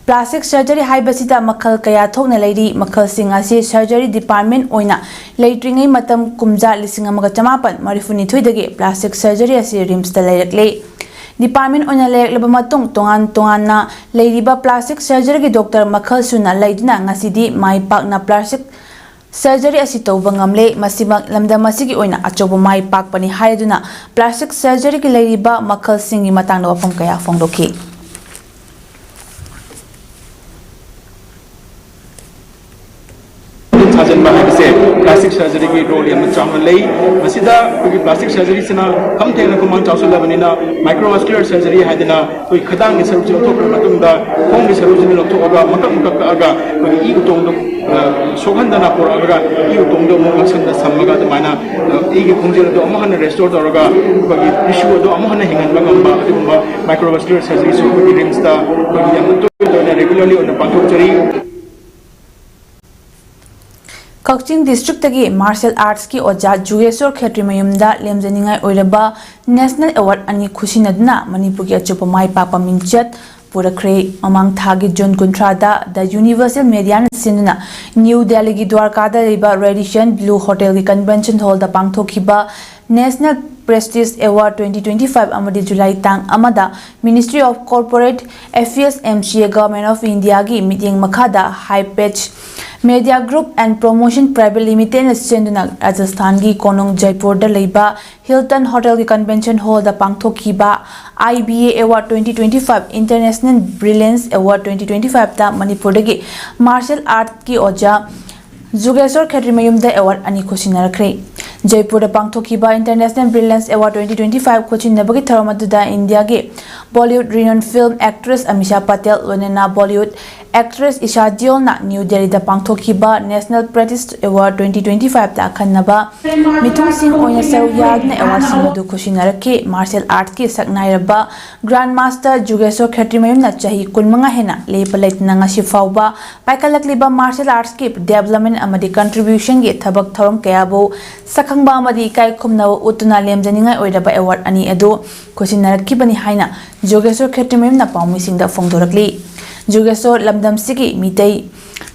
Plastic surgery ꯍꯥꯏꯕꯁꯤꯗ ꯃꯈꯜ ꯀꯌꯥ ꯊꯣꯛꯅ ꯂꯩꯔꯤ꯫ ꯃꯈꯜꯁꯤꯡ ꯑꯁꯤ surgery department ꯑꯣꯏꯅ ꯂꯩꯇ꯭ꯔꯤꯉꯩ ꯃꯇꯝ ꯀꯨꯝꯖꯥ ꯂꯤꯁꯤꯡ ꯑꯃꯒ ꯆꯃꯥꯄꯟ ꯃꯔꯤꯐꯨꯅꯤꯊꯣꯏꯗꯒꯤ plastic surgery ꯑꯁꯤ RIMSꯇ ꯂꯩꯔꯛꯂꯤ꯫ Department ꯑꯣꯏꯅ ꯂꯩꯔꯛꯂꯕ ꯃꯇꯨꯡ ꯇꯣꯉꯥꯟ ꯇꯣꯉꯥꯟꯅ ꯂꯩꯔꯤꯕ plastic surgeryꯒꯤ doctor ꯃꯈꯜ ꯁꯨꯅ ꯂꯩꯗꯨꯅ ꯉꯁꯤꯗꯤ ꯃꯥꯏ ꯄꯥꯛꯅ plastic surgery ꯑꯁꯤ ꯇꯧꯕ ꯉꯝꯂꯦ꯫ ꯃꯁꯤꯃꯛ ꯂꯝꯗꯝ ꯑꯁꯤꯒꯤ ꯑꯣꯏꯅ ꯑꯆꯧꯕ ꯃꯥꯏ ꯄꯥꯛꯄꯅꯤ ꯍꯥꯏꯔꯗꯨꯅ plastic surgeryꯒꯤ ꯂꯩꯔꯤꯕ ꯃꯈꯜꯁꯤꯡꯒꯤ ꯃꯇꯥꯡꯗ ꯋꯥꯐꯝ ꯀꯌꯥ ꯐꯣꯡꯗꯣꯛꯈꯤ꯫ ꯊꯥꯖꯤꯟꯕ ꯍꯥꯏꯕꯁꯦ plastic ꯁꯔꯖꯔꯤꯒꯤ ꯔꯣꯜ ꯌꯥꯝꯅ ꯆꯥꯎꯅ ꯂꯩ꯫ ꯃꯁꯤꯗ ꯑꯩꯈꯣꯏꯒꯤ ꯄ꯭ꯂꯥꯁꯇꯤꯛ ꯁꯔꯖꯔꯤꯁꯤꯅ ꯐꯝ ꯊꯦꯡꯅ ꯈꯨꯃꯥꯡ ꯆꯥꯎꯁꯤꯜꯂꯕꯅꯤꯅ ꯃꯥꯏꯀ꯭ꯔꯣ ꯚꯥꯁꯀꯨꯂꯔ ꯁꯔꯖꯔꯤ ꯍꯥꯏꯗꯅ ꯑꯩꯈꯣꯏ ꯈꯗꯥꯡꯒꯤ ꯁꯔꯨꯛꯁꯤ ꯂꯧꯊꯣꯛꯈ꯭ꯔ ꯃꯇꯨꯡꯗ ꯈꯣꯡꯒꯤ ꯁꯔꯨꯁꯤꯅ ꯂꯧꯊꯣꯛꯑꯒ ꯃꯀꯛ ꯃꯀꯛ ꯀꯛꯑꯒ ꯑꯩꯈꯣꯏꯒꯤ ꯏ ꯎꯇꯣꯡꯗꯣ ꯁꯣꯛꯍꯟꯗꯅ ꯄꯨꯔꯛꯑꯒ ꯏ ꯎꯇꯣꯡꯗꯣ ꯑꯃꯨꯛ ꯉꯛꯁꯝꯗ ꯁꯝꯃꯒ ꯑꯗꯨꯃꯥꯏꯅ ꯏꯒꯤ ꯈꯣꯡꯖꯦꯜ ꯑꯗꯣ ꯑꯃꯨꯛ ꯍꯟꯅ ꯔꯦꯁꯇꯣꯔ ꯇꯧꯔꯒ ꯑꯩꯈꯣꯏꯒꯤ ꯇꯤꯁꯨ ꯑꯗꯣ ꯑꯃꯨꯛ ꯍꯟꯅ ꯍꯤꯡꯍꯟꯕ ꯉꯝꯕ ꯑꯗꯨꯒꯨꯝꯕ ꯃꯥꯏꯀ꯭ꯔꯣ ꯚꯥꯁꯀꯨꯂꯔ ꯁꯔꯖꯔꯤꯁꯨ ꯑꯩꯈꯣꯏꯒꯤ ꯔꯤꯝꯁꯇ ꯑꯩꯈꯣꯏꯒꯤ ꯌꯥꯝꯅ ꯇꯣꯏ ꯇꯣꯏꯅ ꯔꯦꯒꯨꯂꯔꯂꯤ ꯑꯣꯏꯅ ꯄꯥꯡꯊꯣꯛꯆꯔꯤ꯫ ꯀꯛꯆꯤꯡ ꯗꯤꯁꯇ꯭ꯔꯤꯛꯇꯒꯤ ꯃꯥꯔꯁꯦꯜ ꯑꯥꯔꯠꯁꯀꯤ ꯑꯣꯖꯥ ꯖꯨꯒꯦꯁꯣꯔ ꯈꯦꯇ꯭ꯔꯤꯃꯌꯨꯝꯗ ꯂꯦꯝꯖꯅꯤꯡꯉꯥꯏ ꯑꯣꯏꯔꯕ ꯅꯦꯁꯅꯦꯜ ꯑꯦꯋꯥꯔꯗ ꯑꯅꯤ ꯈꯨꯁꯤꯟꯅꯗꯨꯅ ꯃꯅꯤꯄꯨꯔꯒꯤ ꯑꯆꯧꯕ ꯃꯥꯏ ꯄꯥꯛꯄ ꯃꯤꯡꯆꯠ ꯄꯨꯔꯛꯈ꯭ꯔꯦ꯫ ꯃꯃꯥꯡ ꯊꯥꯒꯤ ꯖꯨꯟ ꯀꯨꯟꯊ꯭ꯔꯥꯗ ꯗ ꯌꯨꯅꯤꯚꯔꯁꯦꯜ ꯃꯦꯗꯤꯌꯥꯅ ꯁꯤꯟꯗꯨꯅ ꯅ꯭ꯌꯨ ꯗꯦꯜꯂꯤꯒꯤ ꯗ꯭ꯋꯥꯔꯀꯥꯗ ꯂꯩꯕ ꯔꯦꯗꯤꯁꯟ ꯕ꯭ꯂꯨ ꯍꯣꯇꯦꯜꯒꯤ ꯀꯟꯚꯦꯟꯁꯟ ꯍꯣꯜꯗ ꯄꯥꯡꯊꯣꯛꯈꯤꯕ national prestige award twenty twenty five ꯑꯃꯗꯤ ꯖꯨꯂꯥꯏ ꯇꯥꯡ ꯑꯃꯗ Ministry of Corporate Affairs, M C A, Government of Indiaꯒꯤ ꯃꯤꯠꯌꯦꯡ ꯃꯈꯥꯗ ꯍꯥꯏ page media group and promotion private ꯂꯤꯃꯤꯇꯦꯗꯅ ꯁꯤꯟꯗꯨꯅ ꯔꯥꯖꯁꯊꯥꯟꯒꯤ ꯀꯣꯅꯨꯡ ꯖꯩꯄꯨꯔꯗ ꯂꯩꯕ ꯍꯤꯜꯇꯟ ꯍꯣꯇꯦꯜꯒꯤ ꯀꯟꯚꯦꯟꯁꯟ ꯍꯣꯜꯗ ꯄꯥꯡꯊꯣꯛꯈꯤꯕ I B A Award twenty twenty five, International Brilliance Award twenty twenty five ꯇ ꯃꯅꯤꯄꯨꯔꯗꯒꯤ ꯃꯥꯔꯁꯦꯜ ꯑꯥꯔꯠꯀꯤ ꯑꯣꯖꯥ ꯖꯨꯒꯦꯁꯣꯔ ꯈꯦꯇ꯭ꯔꯤꯃꯌꯨꯝꯗ ꯑꯦꯋꯥꯔꯗ ꯑꯅꯤ ꯈꯨꯠꯁꯤꯟꯅꯔꯛꯈ꯭ꯔꯦ꯫ ꯖꯩꯄꯨꯔꯗ ꯄꯥꯡꯊꯣꯛꯈꯤꯕ International Brilliance Award twenty twenty five ꯈꯨꯠꯁꯤꯟꯅꯕꯒꯤ ꯊꯧꯔꯝ ꯑꯗꯨꯗ ꯏꯟꯗꯤꯌꯥꯒꯤ Bollywood renowned film actress Ameesha Patel, ꯂꯣꯏꯅꯅ ꯕꯣꯂꯤꯋꯨꯗ ꯑꯦꯛꯇ꯭ꯔꯦꯁ ꯏꯁꯥ ꯗꯤꯑꯣꯜꯅ ꯅ꯭ꯌꯨ ꯗꯦꯜꯂꯤꯗ ꯄꯥꯡꯊꯣꯛꯈꯤꯕ national prestige award twenty twenty five ꯇ ꯑꯈꯟꯅꯕ ꯃꯤꯊꯨꯡꯁꯤꯡ ꯑꯣꯏꯅ ꯁꯔꯨꯛ ꯌꯥꯗꯨꯅ ꯑꯦꯋꯥꯔꯗꯁꯤꯡ ꯑꯗꯨ ꯈꯨꯠꯁꯤꯟꯅꯔꯛꯈꯤ꯫ ꯃꯥꯔꯁꯦꯜ ꯑꯥꯔꯠꯀꯤ ꯁꯛꯅꯥꯏꯔꯕ ꯒ꯭ꯔꯥꯟꯗ ꯃꯥꯁꯇꯔ ꯖꯨꯒꯦꯁꯣꯔ ꯈꯦꯇ꯭ꯔꯤꯃꯌꯨꯝꯅ ꯆꯍꯤ ꯀꯨꯟꯃꯉꯥ ꯍꯦꯟꯅ ꯂꯦꯞꯄ ꯂꯩꯇꯅ ꯉꯁꯤ ꯐꯥꯎꯕ ꯄꯥꯏꯈꯠꯂꯛꯂꯤꯕ ꯃꯥꯔꯁꯦꯜ ꯑꯥꯔꯠꯁꯀꯤ ꯗꯦꯕꯂꯞꯃꯦꯟ ꯑꯃꯗꯤ ꯀꯟꯇ꯭ꯔꯤꯕ꯭ꯌꯨꯁꯟꯒꯤ ꯊꯕꯛ ꯊꯧꯔꯝ ꯀꯌꯥꯕꯨ ꯁꯛꯈꯪꯕ ꯑꯃꯗꯤ ꯏꯀꯥꯏ ꯈꯨꯝꯅꯕ ꯎꯠꯇꯨꯅ ꯂꯦꯝꯖꯅꯤꯡꯉꯥꯏ ꯑꯣꯏꯔꯕ ꯑꯦꯋꯥꯔꯗ ꯑꯅꯤ ꯑꯗꯨ ꯈꯨꯠꯁꯤꯟꯅꯔꯛꯈꯤꯕꯅꯤ ꯍꯥꯏꯅ ꯖꯨꯒꯦꯁꯣꯔ ꯈꯦꯇ꯭ꯔꯤꯃꯌꯨꯝꯅ ꯄꯥꯎꯃꯤꯁꯤꯡꯗ ꯐꯣꯡꯗꯣꯔꯛꯂꯤ꯫ ꯖꯨꯒꯦꯁꯣꯔ ꯂꯝꯗꯝꯁꯤꯒꯤ ꯃꯤꯇꯩ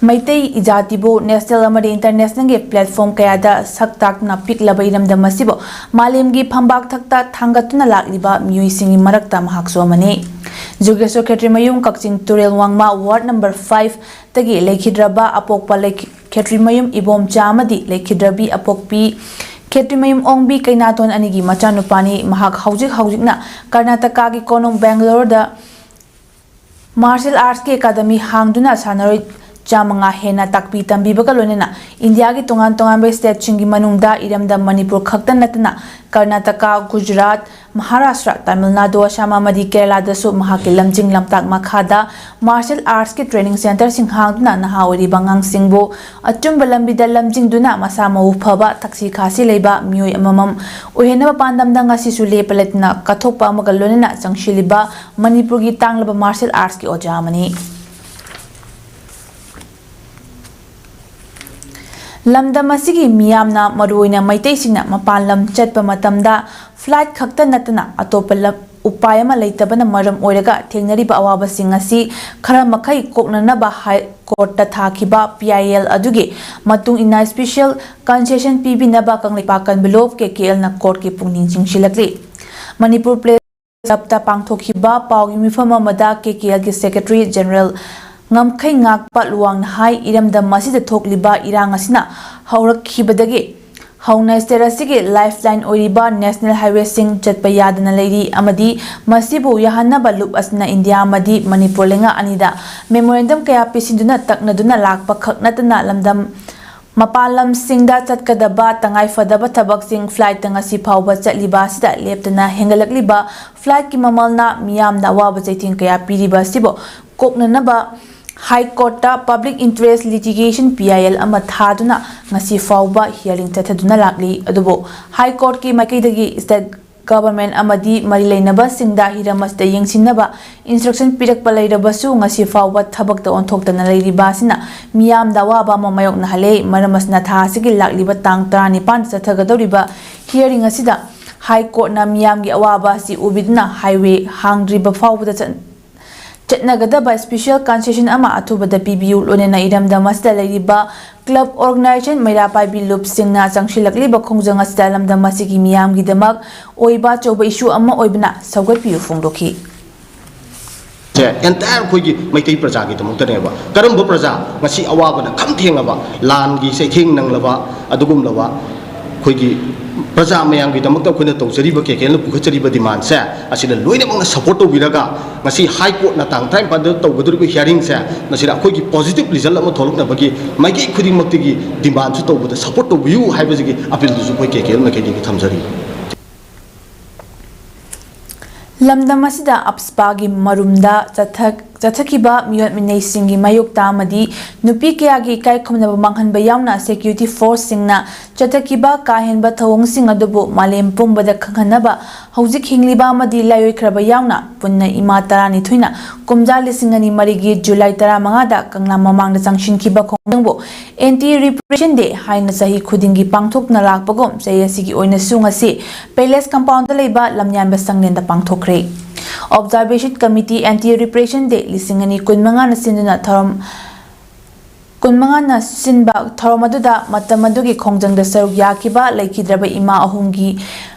ꯃꯩꯇꯩ ꯏꯖꯥꯇꯤꯕꯨ ꯅꯦꯁꯅꯦꯜ ꯑꯃꯗꯤ ꯏꯟꯇꯔꯅꯦꯁꯅꯦꯜꯒꯤ ꯄ꯭ꯂꯦꯠꯐꯣꯔꯝ ꯀꯌꯥꯗ ꯁꯛ ꯇꯥꯛꯇꯨꯅ ꯄꯤꯛꯂꯕ ꯏꯔꯝꯗꯝ ꯑꯁꯤꯕꯨ ꯃꯥꯂꯦꯝꯒꯤ ꯐꯝꯕꯥꯛ ꯊꯛꯇ ꯊꯥꯡꯒꯠꯇꯨꯅ ꯂꯥꯛꯂꯤꯕ ꯃꯤꯑꯣꯏꯁꯤꯡꯒꯤ ꯃꯔꯛꯇ ꯃꯍꯥꯛꯁꯨ ꯑꯃꯅꯤ꯫ ꯖꯨꯒꯦꯁꯣꯔ ꯈꯦꯇ꯭ꯔꯤꯃꯌꯨꯝ ꯀꯛꯆꯤꯡ ꯇꯨꯔꯦꯜ ꯋꯥꯡꯃ ꯋꯥꯔꯗ ꯅꯝꯕꯔ ꯐꯥꯏꯚ ꯇꯒꯤ ꯂꯩꯈꯤꯗ꯭ꯔꯕ ꯑꯄꯣꯛꯄ ꯂꯩꯈꯤ-, ꯈꯦꯇ꯭ꯔꯤꯃꯌꯨꯝ ꯏꯕꯣꯝꯆꯥ ꯑꯃꯗꯤ ꯂꯩꯈꯤꯗ꯭ꯔꯕꯤ ꯑꯄꯣꯛꯄꯤ ꯈꯦꯇ꯭ꯔꯤꯃꯌꯨꯝ ꯑꯣꯡꯕꯤ ꯀꯩꯅꯥꯊꯣꯟ ꯑꯅꯤꯒꯤ ꯃꯆꯥꯅꯨꯄꯥꯅꯤ꯫ ꯃꯍꯥꯛ ꯍꯧꯖꯤꯛ ꯍꯧꯖꯤꯛꯅ ꯀꯔꯅꯥꯇꯀꯥꯒꯤ ꯀꯣꯅꯨꯡ ꯕꯦꯡꯒꯂꯣꯔꯗ ꯃꯥꯔꯁꯦꯜ ꯑꯥꯔꯠꯁꯀꯤ ꯑꯦꯀꯥꯗꯃꯤ ꯍꯥꯡꯗꯨꯅ ꯁꯥꯟꯅꯔꯣꯏ ꯆꯥꯃꯉꯥ ꯍꯦꯟꯅ ꯇꯥꯛꯄꯤ ꯇꯝꯕꯤꯕꯒ ꯂꯣꯏꯅꯅ ꯏꯟꯗꯤꯌꯥꯒꯤ ꯇꯣꯉꯥꯟ ꯇꯣꯉꯥꯟꯕ ꯁ꯭ꯇꯦꯠꯁꯤꯡꯒꯤ ꯃꯅꯨꯡꯗ ꯏꯔꯝꯗꯝ ꯃꯅꯤꯄꯨꯔ ꯈꯛꯇ ꯅꯠꯇꯅ ꯀꯔꯅꯥꯇꯀꯥ, ꯒꯨꯖꯔꯥꯠ, ꯃꯍꯥꯔꯥꯁꯇ꯭ꯔ, ꯇꯥꯃꯤꯜ ꯅꯥꯗꯨ, ꯑꯁꯥꯝ ꯑꯃꯗꯤ ꯀꯦꯔꯂꯥꯗꯁꯨ ꯃꯍꯥꯛꯀꯤ ꯂꯝꯖꯤꯡ ꯂꯝꯇꯥꯛ ꯃꯈꯥꯗ ꯃꯥꯔꯁꯦꯜ ꯑꯥꯔꯠꯁꯀꯤ ꯇ꯭ꯔꯦꯅꯤꯡ ꯁꯦꯟꯇꯔꯁꯤꯡ ꯍꯥꯡꯗꯨꯅ ꯅꯍꯥ ꯑꯣꯏꯔꯤꯕ ꯑꯉꯥꯡꯁꯤꯡꯕꯨ ꯑꯆꯨꯝꯕ ꯂꯝꯕꯤꯗ ꯂꯝꯖꯤꯡꯗꯨꯅ ꯃꯁꯥ ꯃꯎ ꯐꯕ, ꯊꯛꯁꯤ ꯈꯥꯁꯤ ꯂꯩꯕ ꯃꯤꯑꯣꯏ ꯑꯃꯃꯝ ꯑꯣꯏꯍꯟꯅꯕ ꯄꯥꯟꯗꯝꯗ ꯉꯁꯤꯁꯨ ꯂꯦꯞꯄ ꯂꯩꯇꯅ ꯀꯠꯊꯣꯛꯄ ꯑꯃꯒ ꯂꯣꯏꯅꯅ ꯆꯪꯁꯤꯜꯂꯤꯕ ꯃꯅꯤꯄꯨꯔꯒꯤ ꯇꯥꯡꯂꯕ ꯃꯥꯔꯁꯦꯜ ꯑꯥꯔꯠꯁꯀꯤ ꯑꯣꯖꯥ ꯑꯃꯅꯤ꯫ ꯂꯝꯗꯝ ꯑꯁꯤꯒꯤ ꯃꯤꯌꯥꯝꯅ, ꯃꯔꯨꯑꯣꯏꯅ ꯃꯩꯇꯩꯁꯤꯡꯅ ꯃꯄꯥꯟ ꯂꯝ ꯆꯠꯄ ꯃꯇꯝꯗ ꯐ꯭ꯂꯥꯏꯠ ꯈꯛꯇ ꯅꯠꯇꯅ ꯑꯇꯣꯞꯄ ꯂꯝ, ꯎꯄꯥꯏ ꯑꯃ ꯂꯩꯇꯕꯅ ꯃꯔꯝ ꯑꯣꯏꯔꯒ ꯊꯦꯡꯅꯔꯤꯕ ꯑꯋꯥꯕꯁꯤꯡ ꯑꯁꯤ ꯈꯔ ꯃꯈꯩ ꯀꯣꯛꯅꯅꯕ ꯍꯥꯏ ꯀꯣꯔꯠꯇ ꯊꯥꯈꯤꯕ ꯄꯤ ꯑꯥꯏ ꯑꯦꯜ ꯑꯗꯨꯒꯤ ꯃꯇꯨꯡ ꯏꯟꯅ ꯁ꯭ꯄꯤꯁꯦꯜ ꯀꯟꯁꯦꯁꯟ ꯄꯤꯕꯤꯅꯕ ꯀꯪꯂꯩꯄꯥꯛ ꯀꯟꯚꯦꯟꯁ ꯑꯣꯐ ꯀꯦ ꯀꯦ ꯑꯦꯜꯅ ꯀꯣꯔꯠꯀꯤ ꯄꯨꯛꯅꯤꯡ ꯆꯤꯡꯁꯤꯜꯂꯛꯂꯤ꯫ ꯃꯅꯤꯄꯨꯔ ꯄ꯭ꯂꯦ ꯀ꯭ꯂꯕꯇ ꯄꯥꯡꯊꯣꯛꯈꯤꯕ ꯄꯥꯎꯒꯤ ꯃꯤꯐꯝ ꯑꯃꯗ ꯀꯦ ꯀꯦ ꯑꯦꯜꯒꯤ ꯁꯦꯀ꯭ꯔꯦꯇꯔꯤ ꯖꯦꯅꯔꯦꯜ ꯉꯝꯈꯩ ꯉꯥꯛꯄ ꯂꯨꯋꯥꯡꯅ ꯍꯥꯏ, ꯏꯔꯝꯗꯝ ꯑꯁꯤꯗ ꯊꯣꯛꯂꯤꯕ ꯏꯔꯥꯡ ꯑꯁꯤꯅ ꯍꯧꯔꯛꯈꯤꯕꯗꯒꯤ ꯍꯧꯅ ꯁ꯭ꯇꯦꯠ ꯑꯁꯤꯒꯤ ꯂꯥꯏꯐ ꯂꯥꯏꯟ ꯑꯣꯏꯔꯤꯕ ꯅꯦꯁꯅꯦꯜ ꯍꯥꯏꯋꯦꯁꯤꯡ ꯆꯠꯄ ꯌꯥꯗꯅ ꯂꯩꯔꯤ ꯑꯃꯗꯤ ꯃꯁꯤꯕꯨ ꯌꯥꯍꯟꯅꯕ ꯂꯨꯞ ꯑꯁꯤꯅ ꯏꯟꯗꯤꯌꯥ ꯑꯃꯗꯤ ꯃꯅꯤꯄꯨꯔ ꯂꯩꯉꯥꯛ ꯑꯅꯤꯗ ꯃꯦꯃꯣꯔꯦꯟꯗꯝ ꯀꯌꯥ ꯄꯤꯁꯤꯟꯗꯨꯅ ꯇꯛꯅꯗꯨꯅ ꯂꯥꯛꯄ ꯈꯛ ꯅꯠꯇꯅ ꯂꯝꯗꯝ ꯃꯄꯥꯟ ꯂꯝꯁꯤꯡꯗ ꯆꯠꯀꯗꯕ ꯇꯉꯥꯏꯐꯗꯕ ꯊꯕꯛꯁꯤꯡ ꯐ꯭ꯂꯥꯏꯠꯇ ꯉꯁꯤ ꯐꯥꯎꯕ ꯆꯠꯂꯤꯕ ꯑꯁꯤꯗ ꯂꯦꯞꯇꯅ ꯍꯦꯟꯒꯠꯂꯛꯂꯤꯕ ꯐ꯭ꯂꯥꯏꯠꯀꯤ ꯃꯃꯜꯅ ꯃꯤꯌꯥꯝꯗ ꯑꯋꯥꯕ ꯆꯩꯊꯦꯡ ꯀꯌꯥ ꯄꯤꯔꯤꯕ ꯑꯁꯤꯕꯨ ꯀꯣꯛꯅꯅꯕ ꯍꯥꯏ ꯀꯣꯔꯠꯇ public interest litigation P I L ꯑꯃ ꯊꯥꯗꯨꯅ ꯉꯁꯤ ꯐꯥꯎꯕ ꯍꯤꯌꯥꯔꯤꯡ ꯆꯠꯊꯗꯨꯅ ꯂꯥꯛꯂꯤ꯫ ꯑꯗꯨꯕꯨ ꯍꯥꯏ ꯀꯣꯔꯠꯀꯤ ꯃꯥꯏꯀꯩꯗꯒꯤ ꯁ꯭ꯇꯦꯠ ꯒꯚꯔꯟꯃꯦꯟꯠ ꯑꯃꯗꯤ ꯃꯔꯤ ꯂꯩꯅꯕꯁꯤꯡꯗ ꯍꯤꯔꯝ ꯑꯁꯤꯗ ꯌꯦꯡꯁꯤꯟꯅꯕ ꯏꯟꯁꯇ꯭ꯔꯛꯁꯟ ꯄꯤꯔꯛꯄ ꯂꯩꯔꯕꯁꯨ ꯉꯁꯤ ꯐꯥꯎꯕ ꯊꯕꯛꯇ ꯑꯣꯟꯊꯣꯛꯇꯅ ꯂꯩꯔꯤꯕ ꯑꯁꯤꯅ ꯃꯤꯌꯥꯝꯗ ꯑꯋꯥꯕ ꯑꯃ ꯃꯥꯌꯣꯛꯅꯍꯜꯂꯦ꯫ ꯃꯔꯝ ꯑꯁꯤꯅ ꯊꯥ ꯑꯁꯤꯒꯤ ꯂꯥꯛꯂꯤꯕ ꯇꯥꯡ ꯇꯔꯥꯅꯤꯄꯥꯟꯗ ꯆꯠꯊꯒꯗꯧꯔꯤꯕ ꯍꯤꯌꯥꯔꯤꯡ ꯑꯁꯤꯗ ꯍꯥꯏ ꯀꯣꯔꯠꯅ ꯃꯤꯌꯥꯝꯒꯤ ꯑꯋꯥꯕ ꯑꯁꯤ ꯎꯕꯤꯗꯨꯅ ꯍꯥꯏꯋꯦ ꯍꯥꯡꯗ꯭ꯔꯤꯕ ꯐꯥꯎꯕꯗ ꯆꯠ-, ꯆꯠꯅꯒꯗꯕ ꯁ꯭ꯄꯤꯁꯦꯜ ꯀꯟꯁꯦꯁꯟ ꯑꯃ ꯑꯊꯨꯕꯗ ꯄꯤꯕꯤꯌꯨ꯫ ꯂꯣꯏꯅꯅ ꯏꯔꯝꯗꯝ ꯑꯁꯤꯗ ꯂꯩꯔꯤꯕ ꯀ꯭ꯂꯕ ꯑꯣꯔꯒꯅꯥꯏꯖꯦꯁꯟ ꯃꯩꯔꯥ ꯄꯥꯏꯕꯤ ꯂꯨꯞꯁꯤꯡꯅ ꯆꯪꯁꯤꯜꯂꯛꯂꯤꯕ ꯈꯣꯡꯖꯪ ꯑꯁꯤꯗ ꯂꯝꯗꯝ ꯑꯁꯤꯒꯤ ꯃꯤꯌꯥꯝꯒꯤꯗꯃꯛ ꯑꯣꯏꯕ ꯑꯆꯧꯕ ꯏꯁꯨ ꯑꯃ ꯑꯣꯏꯕꯅ ꯁꯧꯒꯠꯄꯤꯌꯨ ꯐꯣꯡꯗꯣꯛꯈꯤ꯫ ꯁꯦ ꯑꯦꯟꯇꯥꯌꯔ ꯑꯩꯈꯣꯏꯒꯤ ꯃꯩꯇꯩ ꯄ꯭ꯔꯖꯥꯒꯤꯗꯃꯛꯇꯅꯦꯕ꯫ ꯀꯔꯝꯕ ꯄ꯭ꯔꯖꯥ? ꯉꯁꯤ ꯑꯋꯥꯕꯅ ꯈꯝ ꯊꯦꯡꯂꯕ, ꯂꯥꯟꯒꯤ ꯆꯩꯊꯦꯡ ꯅꯪꯂꯕ ꯑꯗꯨꯒꯨꯝꯂꯕ ꯑꯩꯈꯣꯏꯒꯤ ꯄ꯭ꯔꯖꯥ ꯃꯌꯥꯝꯒꯤꯗꯃꯛꯇ ꯑꯩꯈꯣꯏꯅ ꯇꯧꯖꯔꯤꯕ, ꯀꯦ ꯀꯦ ꯑꯦꯜꯅ ꯄꯨꯈꯠꯆꯔꯤꯕ ꯗꯤꯃꯥꯟꯁꯦ, ꯑꯁꯤꯅ ꯂꯣꯏꯅꯃꯛꯅ ꯁꯄꯣꯔꯠ ꯇꯧꯕꯤꯔꯒ, ꯉꯁꯤ ꯍꯥꯏ ꯀꯣꯔꯠꯅ ꯇꯥꯡ ꯇꯔꯥꯅꯤꯄꯥꯟꯗ ꯇꯧꯒꯗꯧꯔꯤꯕ ꯍꯤꯌꯥꯔꯤꯡꯁꯦ, ꯃꯁꯤꯗ ꯑꯩꯈꯣꯏꯒꯤ ꯄꯣꯖꯤꯇꯤꯚ ꯔꯤꯖꯜ ꯑꯃ ꯊꯣꯛꯂꯛꯅꯕꯒꯤ ꯃꯥꯏꯀꯩ ꯈꯨꯗꯤꯡꯃꯛꯇꯒꯤ ꯗꯤꯃꯥꯟꯁꯨ ꯇꯧꯕꯗ ꯁꯄꯣꯔꯠ ꯇꯧꯕꯤꯌꯨ ꯍꯥꯏꯕꯁꯤꯒꯤ ꯑꯄꯤꯜꯗꯨꯁꯨ ꯑꯩꯈꯣꯏ ꯀꯦ ꯀꯦ ꯑꯦꯜ ꯃꯥꯏꯀꯩꯗꯒꯤ ꯊꯝꯖꯔꯤ꯫ ꯂꯝꯗꯝ ꯑꯁꯤꯗ ꯑꯞꯁꯄꯥꯒꯤ ꯃꯔꯨꯝꯗ ꯆꯠꯊ-, ꯆꯠꯊꯈꯤꯕ ꯃꯤꯑꯣꯠ ꯃꯤꯅꯩꯁꯤꯡꯒꯤ ꯃꯥꯌꯣꯛꯇ ꯑꯃꯗꯤ ꯅꯨꯄꯤ ꯀꯌꯥꯒꯤ ꯏꯀꯥꯏ ꯈꯨꯝꯅꯕ ꯃꯥꯡꯍꯟꯕ ꯌꯥꯎꯅ security forceꯁꯤꯡꯅ ꯆꯠꯊꯈꯤꯕ ꯀꯥ ꯍꯦꯟꯕ ꯊꯧꯑꯣꯡꯁꯤꯡ ꯑꯗꯨꯕꯨ ꯃꯥꯂꯦꯝ ꯄꯨꯝꯕꯗ ꯈꯪꯍꯟꯅꯕ ꯍꯧꯖꯤꯛ ꯍꯤꯡꯂꯤꯕ ꯑꯃꯗꯤ ꯂꯥꯏꯑꯣꯏꯈ꯭ꯔꯕ ꯌꯥꯎꯅ ꯄꯨꯟꯅ ꯏꯃꯥ ꯇꯔꯥꯅꯤꯊꯣꯏꯅ ꯀꯨꯝꯖꯥ ꯂꯤꯁꯤꯡ ꯑꯅꯤ ꯃꯔꯤꯒꯤ ꯖꯨꯂꯥꯏ ꯇꯔꯥꯃꯉꯥꯗ ꯀꯪꯂꯥ ꯃꯃꯥꯡꯗ ꯆꯪꯁꯤꯟꯈꯤꯕ ꯈꯣꯡꯖꯪꯕꯨ Anti Repression Day ꯍꯥꯏꯅ ꯆꯍꯤ ꯈꯨꯗꯤꯡꯒꯤ ꯄꯥꯡꯊꯣꯛꯅ ꯂꯥꯛꯄꯒꯨꯝ ꯆꯍꯤ ꯑꯁꯤꯒꯤ ꯑꯣꯏꯅꯁꯨ ꯉꯁꯤ Palace Compoundꯗ ꯂꯩꯕ ꯂꯝꯌꯥꯟꯕ ꯁꯪꯂꯦꯟꯗ ꯄꯥꯡꯊꯣꯛꯈ꯭ꯔꯦ꯫ Observation Committee Anti Repression Day ꯂꯤꯁꯤꯡ ꯑꯅꯤ ꯀꯨꯟꯃꯉꯥꯅ ꯁꯤꯟꯗꯨꯅ ꯊꯧꯔꯝ, ꯀꯨꯟꯃꯉꯥꯅ ꯁꯤꯟꯕ ꯊꯧꯔꯝ ꯑꯗꯨꯗ ꯃꯇꯝ ꯑꯗꯨꯒꯤ ꯈꯣꯡꯖꯪꯗ ꯁꯔꯨꯛ ꯌꯥꯈꯤꯕ ꯂꯩꯈꯤꯗ꯭ꯔꯕ ꯏꯃꯥ ꯑꯍꯨꯝꯒꯤ,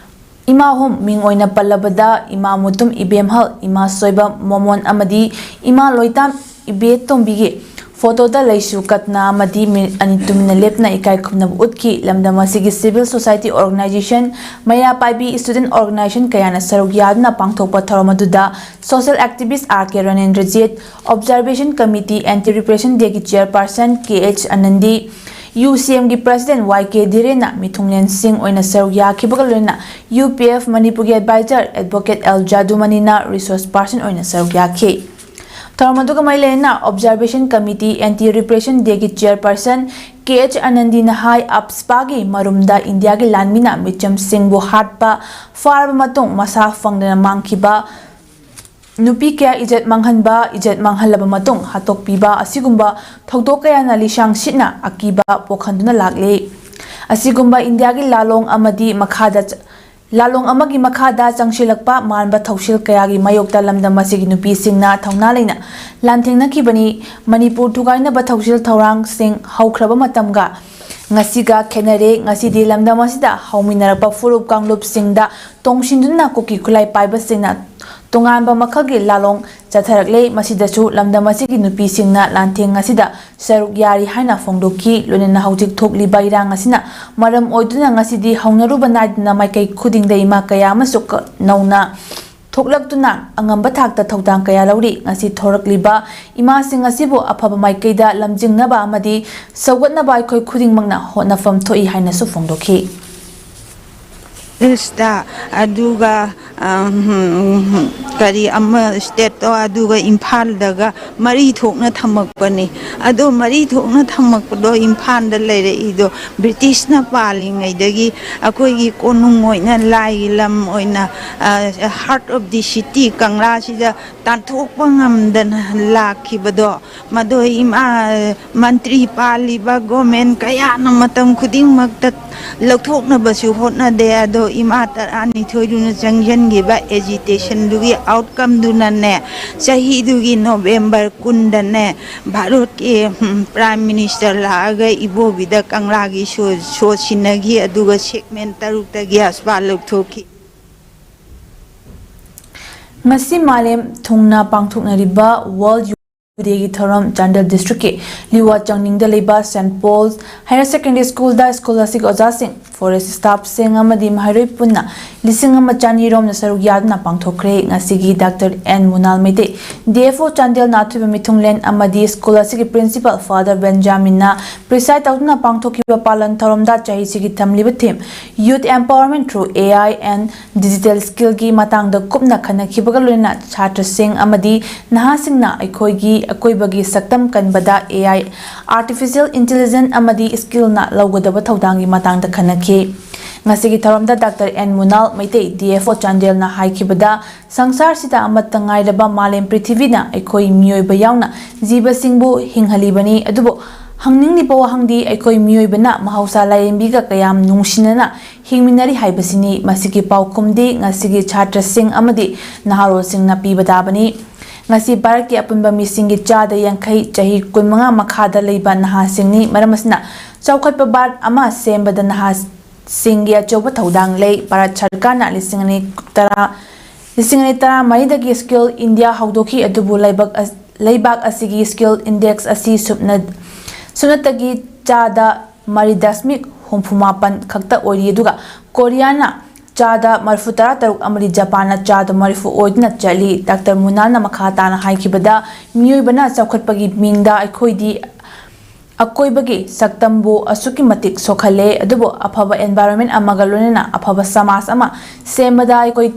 ꯏꯃꯥ ꯑꯍꯨꯝ ꯃꯤꯡ ꯑꯣꯏꯅ ꯄꯜꯂꯕꯗ, ꯏꯃꯥ ꯃꯨꯇꯨꯝ ꯏꯕꯦꯝꯍꯜ, ꯏꯃꯥ ꯁꯣꯏꯕꯝ ꯃꯣꯃꯣꯟ ꯑꯃꯗꯤ ꯏꯃꯥ ꯂꯣꯏꯇꯥꯝ ꯏꯕꯦꯇꯣꯝꯕꯤꯒꯤ photoꯗ ꯂꯩꯁꯨ ꯀꯠꯅ ꯑꯃꯗꯤ ꯃꯤꯅꯤꯠ ꯑꯅꯤ ꯇꯨꯃꯤꯟꯅ ꯂꯦꯞꯇꯨꯅ ꯏꯀꯥꯏ ꯈꯨꯝꯅꯕ ꯎꯠꯈꯤ꯫ ꯂꯝꯗꯝ ꯑꯁꯤꯒꯤ civil society organization, ꯃꯩꯔꯥ ꯄꯥꯏꯕꯤ student organization ꯀꯌꯥꯅ ꯁꯔꯨꯛ ꯌꯥꯗꯨꯅ ꯄꯥꯡꯊꯣꯛꯄ ꯊꯧꯔꯝ ꯑꯗꯨꯗ social activist ꯑꯥꯔ ꯀꯦ ꯔꯅꯦꯟꯗ꯭ꯔꯖꯤꯠ, Observation Committee Anti Repression Dayꯒꯤ chairperson ꯀꯦ ꯑꯩꯆ ꯑꯅꯟꯗꯤ, ꯌꯨ ꯁꯤ ꯑꯦꯝꯒꯤ president ꯋꯥꯏ ꯀꯦ ꯙꯤꯔꯦꯟꯅ, ꯃꯤꯊꯨꯡꯂꯦꯟꯁꯤꯡ ꯑꯣꯏꯅ ꯁꯔꯨꯛ ꯌꯥꯈꯤꯕꯒ ꯂꯣꯏꯅꯅ ꯌꯨ ꯄꯤ ꯑꯦꯐ ꯃꯅꯤꯄꯨꯔꯒꯤ advisor advocate ꯑꯦꯜ ꯖꯥꯗꯨꯃꯅꯤꯅ resource person ꯑꯣꯏꯅ ꯁꯔꯨꯛ ꯌꯥꯈꯤ꯫ ꯊꯧꯔꯝ ꯑꯗꯨꯒ ꯃꯔꯤ ꯂꯩꯅꯅ Observation Committee Anti Repression Dayꯒꯤ chairperson ꯀꯦ ꯑꯩꯆ ꯑꯅꯟꯗꯤꯅ ꯍꯥꯏ, ꯑꯞꯁꯄꯥꯒꯤ ꯃꯔꯨꯝꯗ ꯏꯟꯗꯤꯌꯥꯒꯤ ꯂꯥꯟꯃꯤꯅ ꯃꯤꯆꯝꯁꯤꯡꯕꯨ ꯍꯥꯠꯄ ꯐꯥꯔꯕ ꯃꯇꯨꯡ ꯃꯁꯥ ꯐꯪꯗꯅ ꯃꯥꯡꯈꯤꯕ ꯅꯨꯄꯤ ꯀꯌꯥ ꯏꯖꯠ ꯃꯥꯡꯍꯟꯕ, ꯏꯖꯠ ꯃꯥꯡꯍꯜꯂꯕ ꯃꯇꯨꯡ ꯍꯥꯠꯇꯣꯛꯄꯤꯕ ꯑꯁꯤꯒꯨꯝꯕ ꯊꯧꯗꯣꯛ ꯀꯌꯥꯅ ꯂꯤꯁꯥꯡ ꯁꯤꯠꯅ ꯑꯀꯤꯕ ꯄꯣꯛꯍꯟꯗꯨꯅ ꯂꯥꯛꯂꯤ꯫ ꯑꯁꯤꯒꯨꯝꯕ ꯏꯟꯗꯤꯌꯥꯒꯤ ꯂꯥꯂꯣꯡ ꯑꯃꯗꯤ ꯃꯈꯥꯗ ꯆ-, ꯂꯥꯂꯣꯡ ꯑꯃꯒꯤ ꯃꯈꯥꯗ ꯆꯪꯁꯤꯜꯂꯛꯄ ꯃꯥꯟꯕ ꯊꯧꯁꯤꯜ ꯀꯌꯥꯒꯤ ꯃꯥꯌꯣꯛꯇ ꯂꯝꯗꯝ ꯑꯁꯤꯒꯤ ꯅꯨꯄꯤꯁꯤꯡꯅ ꯊꯧꯅꯥ ꯂꯩꯅ ꯂꯥꯟꯊꯦꯡꯅꯈꯤꯕꯅꯤ꯫ ꯃꯅꯤꯄꯨꯔ ꯊꯨꯒꯥꯏꯅꯕ ꯊꯧꯁꯤꯜ ꯊꯧꯔꯥꯡꯁꯤꯡ ꯍꯧꯈ꯭ꯔꯕ ꯃꯇꯝꯒ ꯉꯁꯤꯒ ꯈꯦꯠꯅꯔꯦ꯫ ꯉꯁꯤꯗꯤ ꯂꯝꯗꯝ ꯑꯁꯤꯗ ꯍꯧꯃꯤꯟꯅꯔꯛꯄ ꯐꯨꯔꯨꯞ ꯀꯥꯡꯂꯨꯞꯁꯤꯡꯗ ꯇꯣꯡꯁꯤꯟꯗꯨꯅ ꯀꯨꯀꯤ ꯈꯨꯠꯂꯥꯏ ꯄꯥꯏꯕꯁꯤꯡꯅ ꯇꯣꯉꯥꯟꯕ ꯃꯈꯜꯒꯤ ꯂꯥꯂꯣꯡ ꯆꯠꯊꯔꯛꯂꯦ꯫ ꯃꯁꯤꯗꯁꯨ ꯂꯝꯗꯝ ꯑꯁꯤꯒꯤ ꯅꯨꯄꯤꯁꯤꯡꯅ ꯂꯥꯟꯊꯦꯡ ꯑꯁꯤꯗ ꯁꯔꯨꯛ ꯌꯥꯔꯤ ꯍꯥꯏꯅ ꯐꯣꯡꯗꯣꯛꯈꯤ꯫ ꯂꯣꯏꯅꯅ ꯍꯧꯖꯤꯛ ꯊꯣꯛꯂꯤꯕ ꯏꯔꯥꯡ ꯑꯁꯤꯅ ꯃꯔꯝ ꯑꯣꯏꯗꯨꯅ ꯉꯁꯤꯗꯤ ꯍꯧꯅꯔꯨꯕ ꯅꯥꯏꯗꯅ ꯃꯥꯏꯀꯩ ꯈꯨꯗꯤꯡꯗ ꯏꯃꯥ ꯀꯌꯥ ꯑꯃꯁꯨ ꯀ-, ꯅꯧꯅ ꯊꯣꯛꯂꯛꯇꯨꯅ ꯑꯉꯝꯕ ꯊꯥꯛꯇ ꯊꯧꯗꯥꯡ ꯀꯌꯥ ꯂꯧꯔꯤ꯫ ꯉꯁꯤ ꯊꯣꯔꯛꯂꯤꯕ ꯏꯃꯥꯁꯤꯡ ꯑꯁꯤꯕꯨ ꯑꯐꯕ ꯃꯥꯏꯀꯩꯗ ꯂꯝꯖꯤꯡꯅꯕ ꯑꯃꯗꯤ ꯁꯧꯒꯠꯅꯕ ꯑꯩꯈꯣꯏ ꯈꯨꯗꯤꯡꯃꯛꯅ ꯍꯣꯠꯅꯐꯝ ꯊꯣꯛꯏ ꯍꯥꯏꯅꯁꯨ ꯐꯣꯡꯗꯣꯛꯈꯤ꯫ ꯏꯁꯇ ꯑꯗꯨꯒ ꯎꯝ, ꯀꯔꯤ ꯑꯃ ꯏꯁꯇꯦꯠꯇꯣ ꯑꯗꯨꯒ ꯏꯝꯐꯥꯜꯗꯒ ꯃꯔꯤ ꯊꯣꯛꯅ ꯊꯝꯃꯛꯄꯅꯤ꯫ ꯑꯗꯣ ꯃꯔꯤ ꯊꯣꯛꯅ ꯊꯝꯃꯛꯄꯗꯣ ꯏꯝꯐꯥꯜꯗ ꯂꯩꯔꯛꯏꯗꯣ ꯕ꯭ꯔꯤꯇꯤꯁꯅ ꯄꯥꯜꯂꯤꯉꯩꯗꯒꯤ ꯑꯩꯈꯣꯏꯒꯤ ꯀꯣꯅꯨꯡ ꯑꯣꯏꯅ ꯂꯥꯏꯒꯤ ꯂꯝ ꯑꯣꯏꯅ heart of the city ꯀꯪꯂꯥꯁꯤꯗ ꯇꯥꯟꯊꯣꯛꯄ ꯉꯝꯗꯅ ꯂꯥꯛꯈꯤꯕꯗꯣ ꯃꯗꯣ ꯏꯃꯥ ꯃꯟꯇ꯭ꯔꯤ ꯄꯥꯜꯂꯤꯕ ꯒꯣꯃꯦꯟ ꯀꯌꯥꯅ ꯃꯇꯝ ꯈꯨꯗꯤꯡꯃꯛꯇ ꯂꯧꯊꯣꯛꯅꯕꯁꯨ ꯍꯣꯠꯅꯗꯦ꯫ ꯑꯗꯣ ꯏꯃꯥ ꯇꯔꯥꯅꯤꯊꯣꯏꯗꯨꯅ ꯆꯪꯁꯤꯟꯈꯤꯕ ꯑꯦꯖꯤꯇꯦꯁꯟꯗꯨꯒꯤ ꯑꯥꯎꯠꯀꯝꯗꯨꯅꯅꯦ ꯆꯍꯤꯗꯨꯒꯤ ꯅꯣꯕꯦꯝꯕꯔ ꯀꯨꯟꯗꯅꯦ ꯚꯥꯔꯠꯀꯤ ꯄ꯭ꯔꯥꯏꯝ ꯃꯤꯅꯤꯁꯇꯔ ꯂꯥꯛꯑꯒ ꯏꯕꯣꯕꯤꯗ ꯀꯪꯂꯥꯒꯤ ꯁꯣ ꯁꯣ ꯁꯤꯟꯅꯈꯤ꯫ ꯑꯗꯨꯒ ꯁꯦꯒꯃꯦꯟ ꯇꯔꯨꯛꯇꯒꯤ ꯑꯁꯄꯥ ꯂꯧꯊꯣꯛꯈꯤ꯫ ꯉꯁꯤ ꯃꯥꯂꯦꯝ ꯊꯨꯡꯅ ꯄꯥꯡꯊꯣꯛꯅꯔꯤꯕ World Youth Dayꯒꯤ ꯊꯧꯔꯝ ꯆꯥꯟꯗꯦꯜ ꯗꯤꯁꯇ꯭ꯔꯤꯛꯀꯤ ꯂꯤꯋꯥ ꯆꯥꯡꯅꯤꯡꯗ ꯂꯩꯕ ꯁꯦꯟꯠ ꯄꯣꯜꯁ ꯍꯥꯌꯔ ꯁꯦꯀꯦꯟꯗꯔꯤ ꯁ꯭ꯀꯨꯜꯗ ꯁ꯭ꯀꯨꯜ ꯑꯁꯤꯒꯤ ꯑꯣꯖꯥꯁꯤꯡ, ꯐꯣꯔꯦꯁ ꯁ꯭ꯇꯥꯐꯁꯤꯡ ꯑꯃꯗꯤ ꯃꯍꯩꯔꯣꯏ ꯄꯨꯟꯅ ꯂꯤꯁꯤꯡ ꯑꯃ ꯆꯅꯤꯔꯣꯝꯅ ꯁꯔꯨꯛ ꯌꯥꯗꯨꯅ ꯄꯥꯡꯊꯣꯛꯈ꯭ꯔꯦ꯫ ꯉꯁꯤꯒꯤ doctor N Munal Meitei, D F O ꯆꯥꯟꯗꯦꯜꯅ ꯑꯊꯣꯏꯕ ꯃꯤꯊꯨꯡꯂꯦꯟ ꯑꯃꯗꯤ ꯁ꯭ꯀꯨꯜ ꯑꯁꯤꯒꯤ ꯄ꯭ꯔꯤꯟꯁꯤꯄꯥꯜ ꯐꯥꯗꯔ ꯕꯦꯟꯖꯥꯃꯤꯟꯅ ꯄ꯭ꯔꯤꯁꯥꯏꯗ ꯇꯧꯗꯨꯅ ꯄꯥꯡꯊꯣꯛꯈꯤꯕ ꯄꯥꯂꯟ ꯊꯧꯔꯝꯗ ꯆꯍꯤꯁꯤꯒꯤ ꯊꯝꯂꯤꯕ theme Youth Empowerment through A I and Digital Skillꯒꯤ ꯃꯇꯥꯡꯗ ꯀꯨꯞꯅ ꯈꯟꯅꯈꯤꯕꯒ ꯂꯣꯏꯅꯅ ꯁꯥꯇ꯭ꯔꯁꯤꯡ ꯑꯃꯗꯤ ꯅꯍꯥꯁꯤꯡꯅ ꯑꯩꯈꯣꯏꯒꯤ ꯑꯀꯣꯏꯕꯒꯤ ꯁꯛꯇꯝ ꯀꯟꯕꯗ A I, Artificial Intelligence ꯑꯃꯗꯤ skillꯅ ꯂꯧꯒꯗꯕ ꯊꯧꯗꯥꯡꯒꯤ ꯃꯇꯥꯡꯗ ꯈꯟꯅꯈꯤ꯫ ꯉꯁꯤꯒꯤ ꯊꯧꯔꯝꯗ doctor N Munal Meitei, D F O ꯆꯥꯟꯗꯦꯜꯅ ꯍꯥꯏꯈꯤꯕꯗ, ꯁꯪꯁꯥꯔꯁꯤꯗ ꯑꯃꯠꯇ ꯉꯥꯏꯔꯕ ꯃꯥꯂꯦꯝ ꯄ꯭ꯔꯤꯊꯤꯕꯤꯅ ꯑꯩꯈꯣꯏ ꯃꯤꯑꯣꯏꯕ ꯌꯥꯎꯅ ꯖꯤꯕꯁꯤꯡꯕꯨ ꯍꯤꯡꯍꯜꯂꯤꯕꯅꯤ꯫ ꯑꯗꯨꯕꯨ ꯍꯪꯅꯤꯡꯂꯤꯕ ꯋꯥꯍꯪꯗꯤ, ꯑꯩꯈꯣꯏ ꯃꯤꯑꯣꯏꯕꯅ ꯃꯍꯧꯁꯥ ꯂꯥꯏꯔꯦꯝꯕꯤꯒ ꯀꯌꯥꯝ ꯅꯨꯡꯁꯤꯅꯅ ꯍꯤꯡꯃꯤꯟꯅꯔꯤ ꯍꯥꯏꯕꯁꯤꯅꯤ꯫ ꯃꯁꯤꯒꯤ ꯄꯥꯎꯈꯨꯝꯗꯤ ꯉꯁꯤꯒꯤ ꯁꯥꯇ꯭ꯔꯁꯤꯡ ꯑꯃꯗꯤ ꯅꯍꯥꯔꯣꯜꯁꯤꯡꯅ ꯄꯤꯕ ꯇꯥꯕꯅꯤ꯫ ꯉꯁꯤ ꯚꯥꯔꯠꯀꯤ ꯑꯄꯨꯟꯕ ꯃꯤꯁꯤꯡꯒꯤ ꯆꯥꯗ ꯌꯥꯡꯈꯩ ꯆꯍꯤ ꯀꯨꯟꯃꯉꯥ ꯃꯈꯥꯗ ꯂꯩꯕ ꯅꯍꯥꯁꯤꯡꯅꯤ꯫ ꯃꯔꯝ ꯑꯁꯤꯅ, ꯆꯥꯎꯈꯠꯄ ꯚꯥꯔꯠ ꯑꯃ ꯁꯦꯝꯕꯗ ꯅꯍꯥꯁꯤꯡꯒꯤ ꯑꯆꯧꯕ ꯊꯧꯗꯥꯡ ꯂꯩ꯫ ꯚꯥꯔꯠ ꯁꯔꯀꯥꯔꯅ ꯂꯤꯁꯤꯡ ꯑꯅꯤ ꯇꯔꯥ ꯂꯤꯁꯤꯡ ꯑꯅꯤ ꯇꯔꯥꯃꯔꯤꯗꯒꯤ Skill India ꯍꯧꯗꯣꯛꯈꯤ, ꯑꯗꯨꯕꯨ ꯂꯩꯕꯥꯛ ꯑꯁ-, ꯂꯩꯕꯥꯛ ꯑꯁꯤꯒꯤ Skill Index ꯑꯁꯤ ꯁꯨꯞꯅ-, ꯁꯨꯞꯅꯇꯒꯤ ꯆꯥꯗ ꯃꯔꯤ ꯗꯁꯃꯤꯛ ꯍꯨꯝꯐꯨ ꯃꯥꯄꯟ ꯈꯛꯇ ꯑꯣꯏꯔꯤ, ꯑꯗꯨꯒ ꯀꯣꯔꯤꯌꯥꯅ ꯆꯥꯗ ꯃꯔꯤꯐꯨ ꯇꯔꯥ ꯇꯔꯨꯛ ꯑꯃꯗꯤ ꯖꯄꯥꯟꯅ ꯆꯥꯗ ꯃꯔꯤꯐꯨ ꯑꯣꯏꯗꯨꯅ ꯆꯠꯂꯤ꯫ ꯗꯥꯛꯇꯔ ꯃꯨꯅꯥꯜꯅ ꯃꯈꯥ ꯇꯥꯅ ꯍꯥꯏꯈꯤꯕꯗ, ꯃꯤꯑꯣꯏꯕꯅ ꯆꯥꯎꯈꯠꯄꯒꯤ ꯃꯤꯡꯗ ꯑꯩꯈꯣꯏꯗꯤ ꯑꯀꯣꯏꯕꯒꯤ ꯁꯛꯇꯝꯕꯨ ꯑꯁꯨꯛꯀꯤ ꯃꯇꯤꯛ ꯁꯣꯛꯍꯜꯂꯦ, ꯑꯗꯨꯕꯨ ꯑꯐꯕ environment ꯑꯃꯒ ꯂꯣꯏꯅꯅ ꯑꯐꯕ ꯁꯃꯥꯖ ꯑꯃ ꯁꯦꯝꯕꯗ ꯑꯩꯈꯣꯏ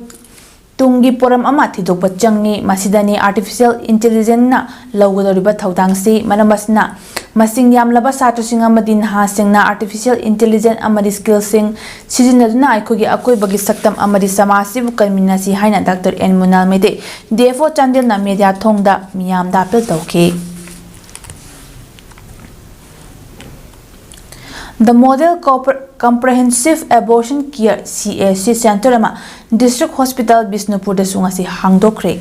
ꯇꯨꯡꯒꯤ ꯄꯣꯔꯝ ꯑꯃ ꯊꯤꯗꯣꯛꯄ ꯆꯪꯏ꯫ ꯃꯁꯤꯗꯅꯤ artificial intelligenceꯅ ꯂꯧꯒꯗꯧꯔꯤꯕ ꯊꯧꯗꯥꯡꯁꯤ꯫ ꯃꯔꯝ ꯑꯁꯤꯅ, ꯃꯁꯤꯡ ꯌꯥꯝꯂꯕ ꯁꯥꯇ꯭ꯔꯁꯤꯡ ꯑꯃꯗꯤ ꯅꯍꯥꯁꯤꯡꯅ artificial intelligence ꯑꯃꯗꯤ skillꯁꯤꯡ ꯁꯤꯖꯤꯟꯅꯗꯨꯅ ꯑꯩꯈꯣꯏꯒꯤ ꯑꯀꯣꯏꯕꯒꯤ ꯁꯛꯇꯝ ꯑꯃꯗꯤ ꯁꯃꯥꯖꯁꯤꯕꯨ ꯀꯟꯃꯤꯟꯅꯁꯤ ꯍꯥꯏꯅ doctor N Munal Meitei, DFO ꯆꯥꯟꯗꯦꯜꯅ media ꯊꯣꯡꯗ ꯃꯤꯌꯥꯝꯗ appeal ꯇꯧꯈꯤ꯫ The Model Compre-, Comprehensive Abortion Care, CAC, center ꯑꯃ District Hospital ꯕꯤꯁꯅꯨꯄꯨꯔꯗꯁꯨ ꯉꯁꯤ ꯍꯥꯡꯗꯣꯛꯈ꯭ꯔꯦ꯫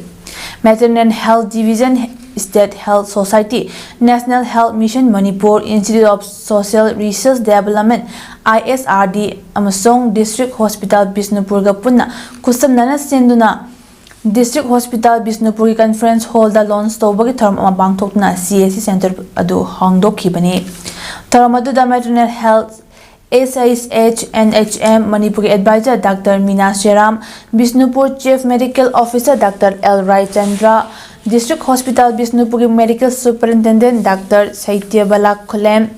Maternal Health Division, State Health Society, National Health Mission Manipur, Institute of Social Research Development, ISRD, ꯑꯃꯁꯨꯡ District Hospital ꯕꯤꯁꯅꯨꯄꯨꯔꯒ ꯄꯨꯟꯅ ꯈꯨꯠꯁꯝꯅꯅ ꯁꯤꯟꯗꯨꯅ District Hospital ꯕꯤꯁꯅꯨꯄꯨꯔꯒꯤ conference hallꯗ launch ꯇꯧꯕꯒꯤ ꯊꯧꯔꯝ ꯑꯃ ꯄꯥꯡꯊꯣꯛꯇꯨꯅ CAC center ꯑꯗꯨ ꯍꯥꯡꯗꯣꯛꯈꯤꯕꯅꯤ꯫ ꯊꯧꯔꯝ ꯑꯗꯨꯗ Maternal Health, SHH, NHM ꯃꯅꯤꯄꯨꯔꯒꯤ advisor doctor Meena Seram, Bishnupur Chief Medical Officer doctor L Raichandra, District Hospital ꯕꯤꯁꯅꯨꯄꯨꯔꯒꯤ Medical Superintendent doctor Satyabala Khulem,